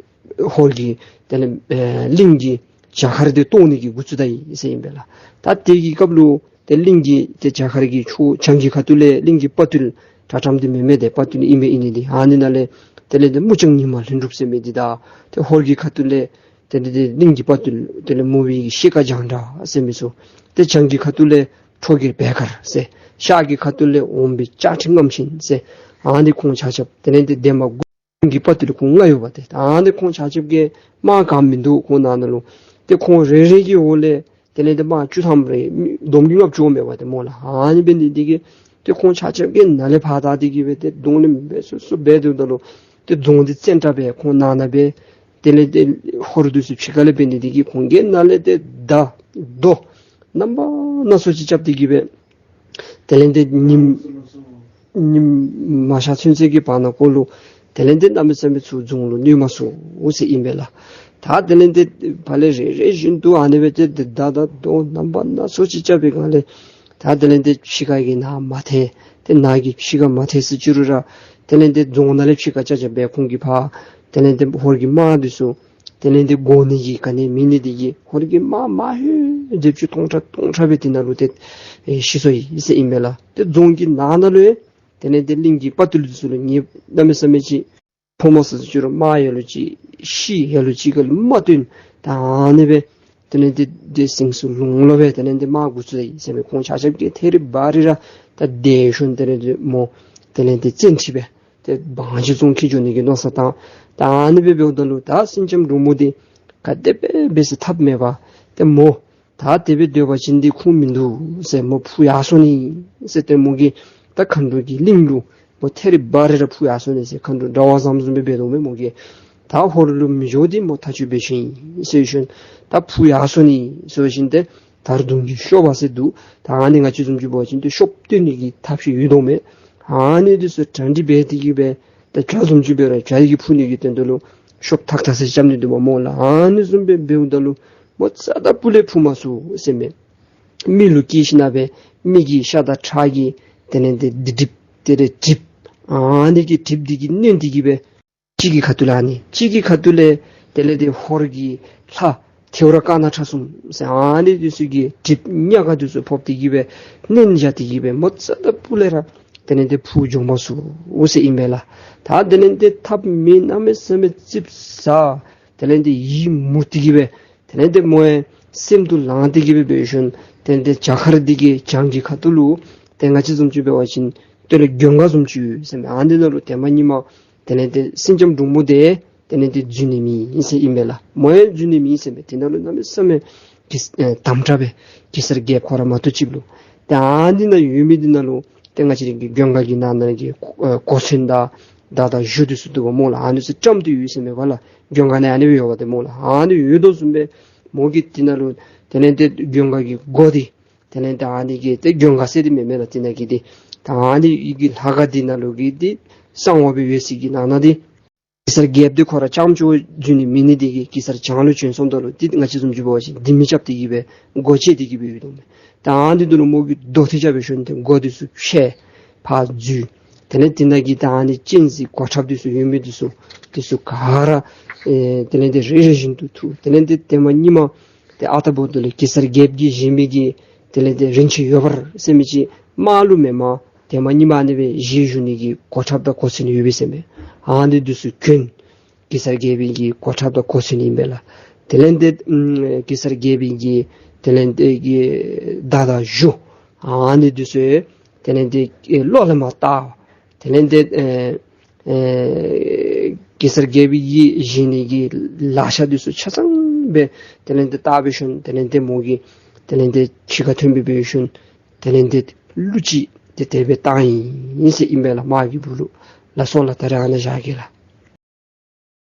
ཧོར་གྱི་དེ་ལས་ཨེ་གླིང་གི་རྒྱ་གར་འདི་བཏོན་ནི་གི་འགོ་བཙུགས་ད་ཡི་ཟེར་ཨིན་པས་ལགས། ད་དེ་གི་སྐབས་ལུ་ཏེ་གླིང་གི་ཏེ་རྒྱ་གར་གྱི་ཕྱོགས་བྱང་གི་ཁ་ཐུག་ལས་གླིང་གི་དཔའ་བརྟུལ་དྲག་དྲགས་འདི་མེན་མས། ཏེ་དཔའ་བརྟུལ་ཨིན་པས། ཨིན་ནི་འདི་ཨ་ནི་ནང་ལས་དེ་ལས་ཏེ་མུ་སྤྱང་ཉི་མ་ལྷུན་གྲུབ་ཟེར་མི་འདི་དང་ཏེ་ཧོར་གྱི་ཁ་ཐུག་ལས་དེ་ལས་ཏེ་གླིང་གི་དཔའ་བརྟུལ་དེ་ལས་མུ་བི་གི་ཤེལ་དཀར་རྒྱང་གྲགས་ཟེར་མི་ཚུ། ཏེ་བྱང་གི་ཁ་ཐུག་ལས་ཁྲོ་རྒྱལ་བེར་དཀར་ཟེར། ཤར་གྱི་ཁ་ཐུག་ལས་འོམ་བུའི་ལྕགས་ཁྲི་རྔམ་ཤིང་ཟེར། ཨ་ནི་ཁོང་ཆ་ཁྱབ་དེ་ལས་ཏེ་འདན་མ་དགུ་གི་དཔའ་བརྟུལ་ཁོང་ལྔ་ཡོདཔ་ཏེ། ཨ་ནི་ཁོང་ཆ་ཁྱབ་ཀྱིས་དམག་གང་མིན་འདུག། ཁོང་ནང་ན་ལུ་ཏེ་ཁོང་རེ་རེ་གི་འོག་ལས་དེ་ལས་ཏེ་དམག་བཅུ་ཐམ་རེ་མི་བསྡོམས་ཀྱིས་ལྔ་བཅུ་མེད་པ་ཏེ་སྨོ་ལགས། ཨ་ནི་འབད་ནི་འདི་གིས་ ཏེ་ཁོང་ཆ་ཁྱབ་ཀྱིས་ནཱ་ལས་ཕར་བདའ་སྟེ་གི་སྦེ་ཏེ་གདོང་ལེན་འབད་སོ་སོ་འབད་དོ་ད་ལུ་ཏེ་རྫོང་འདི་བཙན་དྲག་སྦེ་ཁོང་ནང་ན་སྦེ་དེ་ལས་ཏེ་ཧོར་འདི་ཚུ་ཕྱི་ཁ་ལས་འབད་ནི་དེ་གིས་ཁོང་གིས་ནཱ་ལས་ཏེ་མདའ་རྡོ་རྣམ་པ་སྣ་ཚོགས་ཅིག་རྐྱབ་སྟེ་གི་སྦེ་དེ་ལས་ཏེ་ཉིམ་ཉིམ་མ་ཤར་ཚུན་ཚོད་ཀྱི་བར་ན་ཀོ་ལུ་དེ་ལས་ཏེ་གནམ་མེད་ས་མེད་ཚུར་རྫོང་ལུ་གནོད་མ་ཚུགས་ཟེར་ཨིན་པས་ལགས། ད་དེ་ལས་ཏེ་ཕར་ལས་རེ་རེ་བཞིན་དུ་ཨ་ནི་སྦེ་ཏེ་མདའ་དང་རྡོ་རྣམ་པ་སྣ་ཚོགས་ཅིག་རྐྱབ་པའི་སྒང་ལས་ད་དེ་ལས་ཏེ་ཕྱི་ཁ་གི་ནང་མ་ཐལ། ཏེ་ནང་གི་ཕྱི་ཁ་མ་ཐལ་ཟེར་ཅི་རུང་ར་དེ་ལས་ཏེ་རྫོང་ནང་ལས་ཕྱི་ཁ་རྐྱབ་རྐྱབ་སྦེ་ཁོང་གིས་ཕར་དེ་ལས་ཏེ་ཧོར་གྱི་དམག་འདི་ཚུ་དེ་ལས་ཏེ་འགོག་ནི་གི་ག་ནི་མེད་ནི་དེ་གིས་ཧོར་གྱི་དམག་མ་ཧེ་བརྒྱད་ཅུ་སྟོང་ཕྲག་སྟོང་ཕྲག་སྦེ་དེ་ནང་ལུ་ཏེ་ཨེ་ཤི་སོ་ཡི་ཟེར་ཨིན་པས་ལགས། ཏེ་རྫོང་གི་ནང་ན་ལུ་ཡང་དེ་ལས་ཏེ་གླིང་གི་དཔའ་རྟུལ་འདི་ཚུ་ལུ་ངེས་གནམ་མེད་ས་མེད་ཅིག་ཕོ་མོ་ཟེར་ཅི་རུང་དམག་ཡ་ལུ་ཅིག་ཤི་ཡ་ལུ་ཅིག་ག་ལུ་མ་བཏོན། ད་ཨ་ནི་སྦེ་དེ་ལས་ཏེ་ཏེ་སེང་སུ་ལུང་ལོ་སྦེ་དེ་ལས་ཏེ་དམག་འགོ་བཙུགས་ཡི་ཟེར་མས། ཁོང་ཆ་ཁྱབ་ཀྱིས་ཐད་རི་བ་རི་ར་ད་དེ་ཤུལ་དེ་ལས་ཏེ་མོ་དེ་ལས་ཏེ་བཙན་ཁྲིད་སྦེ་ཏེ་བང་ཅིག་བཙོང་འཁྱིད་འགྱོ་ནི་གི་མནོ་བསམ་བཏང་། ད་ཨ་ནི་སྦེ་འབདཝ་ད་ལུ་ད་སེང་ལྕམ་འབྲུག་མོ་འདི་ག་དེ་སྦེ་འབད་ཟེར་ཐབས་མེད་པར་ཏེ་མོ་ད་དེ་སྦེ་སྡོད་པ་ཅིན་འདི་ཁུངས་མིན་འདུག་ཟེར་མོ་འཕུར་ཡར་སོང་ནི་ཟེར་ཏེ་མོ་གིས་ད་མཁའ་འགྲོ་གི་གླིང་ལུ་མོ་ཐད་རི་བ་རི་ར་འཕུར་ཡར་སོང་ནི་ཟེར། མཁའ་འགྲོ་དགྲ་བོ་བཟུམ་བཟུམ་སྦེ་འབད་དོ་མས། མོ་གིས་ད་ཧོར་ལུ་མི་འགྱོ་འདི་མོ་ཐག་ཆོད་སྦེ་ཤེས་ཡི་ཟེར་ཞིནམ་ད་འཕུར་ཡར་སོང་ནི་ཟེར་ཞིནམ་ཏེ་དར་མདུང་གི་ཤོབ་ཟེར་འདུག། ད་ཨ་ནི་ང་བཅས་བཟུམ་ཅིག་འབད་བ་ཅིན་ཏེ་ཤོབ་བཏོན་ནི་གི་ཐབས་ཤེས་ཡོད་དོ་མས། ཨ་ནི་འདི་ཚུ་གྲ་སྒྲིག་འབད་དེ་གི་སྦེ་ད་བྱ་བཟུམ་ཅིག་འབད་རུང་བྱ་ཡི་གིས་འཕུར་ནི་གི་དོན་དུ་ལུ་ཤོབ་ཐག་ཐག་ཟེར་རྐྱབ་ནི་འདུག་པ་མོ་ལགས། ཨ་ནི་བཟུམ་སྦེ་འབདཝ་ད་ལུ་མོ་རྩ་དང་སྤུ་ལས་འཕུར་མ་ཚུགས་ཟེར་མས། མི་ལུ་སྐྱེས་ཞིནམ་སྦེ་མི་གི་ཤ་དང་ཁྲག་གི་དེ་ལས་ཏེ་གྲིབ་དེ་ལས་གྲིབ་ཨ་ནི་གི་གྲིབ་འདི་གིས་མནན་ཏེ་གི་སྦེ་གཅིག་གི་ཁ་ཐུག་ལས་ཨ་ནི་གཅིག་གི་ཁ་ཐུག་ལས་དེ་ལས་ཏེ་ཧོར་གྱི་ལྷ་ཐེའུ་རང་དཀར་ནག་ཁྲ་གསུམ་ཟེར་ཨ་ནི་འདི་ཚུ་གི་གྲིབ་ཉག་ག་འདི་ཚུ་ཕོག་སྟེ་གི་སྦེ་མནན་བཞག་སྟེ་གི་སྦེ་མོ་རྩ་དང་སྤུ་ལས་ར་དེ་ལས་ཏེ་འཕུར་འགྱོ་མ་ཚུགས་ཟེར་ཨིན་པས་ལགས། ད་དེ་ལས་ཏེ་ཐབས་མེད་གནམ་མེད་ས་མེད་ཙིགཔ་ཟ་དེ་ལས་ཏེ་ཡིད་མུག་སྟེ་གི་སྦེ་དེ་ལས་ཏེ་མོ་ཡང་སེམས་སྡུག་ལངས་ཏེ་གི་སྦེ་འབད་ཞིནམ་དེ་ལས་ཏེ་བྱ་མཁར་འདི་གི་བྱང་གི་ཁ་ཐུག་ལུ་ཏེ་ང་བཅས་བཟུམ་ཅིག་འབད་བ་ཅིན་ཏེ་ལོ་མགོན་ཁང་བཟུམ་ཅིག་ཡོད་ཟེར་མས། ཨ་ནི་ནང་ལུ་ཏེ་མ་ཉི་མ་དེ་ལས་ཏེ་སེང་ལྕམ་འབྲུག་མོ་འདི་དེ་ལས་ཏེ་འཛུལ་ནི་མེད་ཟེར་ཨིན་པས་ལགས། མོ་ཡང་འཛུལ་ནི་མེད་ཟེར་མས། དེ་ནང་ལུ་གནམ་མེད་ས་མེད་གེ་ཨེ་དམ་དྲགས་སྦེ་གེ་སར་རྒྱལཔོ་ཁོ་ར་མ་གཏོགས་ཅིག་ལུ། ཏེ་ཨ་ནི་ནང་ཡོད་མི་འདི་ནང་ལུ་ཏེ་ང་བཅས་རའི་གི་མགོན་ཁང་གི་ནང་ན་གི་ཨེ་གོ་མཚོན་དང་མདའ་དང་གཞུ་འདི་ཚུ་འདུག་པ་མོ་ལགས། ཨ་ནི་ཚུ་བཀྲམ་སྟེ་ཡོད་ཟེར་མས་པ་ལགས། མགོན་ཁང་ནང་ཨ་ནི་སྦེ་ཡོདཔ་འདི་མོ་ལགས། ཨ་ནི་ཡོད་དོ་བཟུམ་སྦེ་མོ་གིས་དེ་ནང་ལུ་དེ་ལས་ཏེ་མགོན་ཁང་གི་སྒོ་འདི་དེ་ལས་ཏེ་ཨ་ནི་གི་ཏེ་མགོན་ཁང་ཟེར་འདི་མེན་མས་ལགས། དེ་ནང་གི་འདི་ད་ཨ་ནི་གི་ལྷ་ཁང་འདི་ནང་ལུ་གི་འདི་གསང་བ་སྦེ་ཡོད་ས་གི་ནང་ན་འདི་གེ་སར་རྒྱལཔོ་འདི་ཁོ་ར་རྐྱངམ་ཅིག་འཛུལ་ནི་མེད་ནི་དེ་གིས་གེ་སར་བྱང་ལུ་བྱོན་སོངམ་ད་ལུ་འདི་ང་བཅས་བཟུམ་ཅིག་འབད་བ་ཅིན་ལྡེ་མིག་རྐྱབ་སྟེ་གི་སྦེ་སྒོ་ཕྱེ་སྟེ་གི་སྦེ་ཡོད་དོ་མས། ད་ཨ་ནི་འདི་ལུ་མོ་གིས་རྡོ་ཐེངས་རྐྱབ་སྦེ་ཞིནམ་ཏེ་སྒོ་འདི་ཚུ་ཕྱེ་ཕར་འཛུལ། དེ་ལས་དེ་ནང་གི་ད་ཨ་ནི་གཅན་གཟན་གོ་ཁྲབ་འདི་ཚུ་ཡོད་མི་འདི་ཚུ་འདི་ཚུ་ག་ར་ཨེ་དེ་ལས་ཏེ་རེ་རེ་བཞིན་དུ་འཐུ། དེ་ལས་ཏེ་ཏེ་མ་ཉི་མ་ཏེ་ཨ་རྟག་བུ་དེ་ལས་གེ་སར་རྒྱལཔོ་གིས་བཞེས་མི་གི་དེ་ལས་ཏེ་རིན་ཆེན་ཡོད་པར་ཟེར་མི་ཅིག་དམག་ལུ་མེན་མས། ཏེ་མ་ཉི་མ་ཨ་ནི་སྦེ་བཞེས་བཞུགས་ནི་གི་གོ་ཁྲབ་དང་གོ་མཚོན་ཡོད་པས་ཟེར་མས། ཨ་ནི་འདི་ཚུ་གྱོན། གེ་སར་རྒྱལ་པོའི་གི་གོ་ཁྲབ་དང་གོ་མཚོན་ཨིན་པས་ལགས། དེ་ལས་ཏེ་ཨམ་གེ་སར་རྒྱལ་པོའི་གི་དེ་ལས་ཏེ་གི་མདའ་དང་གཞུ་ཨ་ནི་འདི་ཚུ་དེ་ལས་ཏེ་ཨེ་གློ་ལས་མར་བཏགས། དེ་ལས་ཏེ་ཨེ་ཨེ་གེ་སར་རྒྱལ་པོའི་གི་བཞེས་ནི་གི་ལག་ཆ་འདི་ཚུ་ཆ་ཚང་སྦེ་དེ་ལས་ཏེ་བཏགས་སྦེ་ཞིནམ་དེ་ལས་ཏེ་མོ་གིས་དེ་ལས་ཏེ་ཕྱི་ཁར་ཐོན་སྦེ་འབད་ཞིནམ་དེ་ལས་ཏེ་གླུ་ཅིག་ཏེ་དེ་སྦེ་བཏང་ཡི་ཟེར་ཨིན་པས་ལགས། དམག་གི་སྦུག་ལུ། ལགས་སོ་ལགས། ད་རེས་ཨ་ནཱ་བཞག་གེ་ལགས།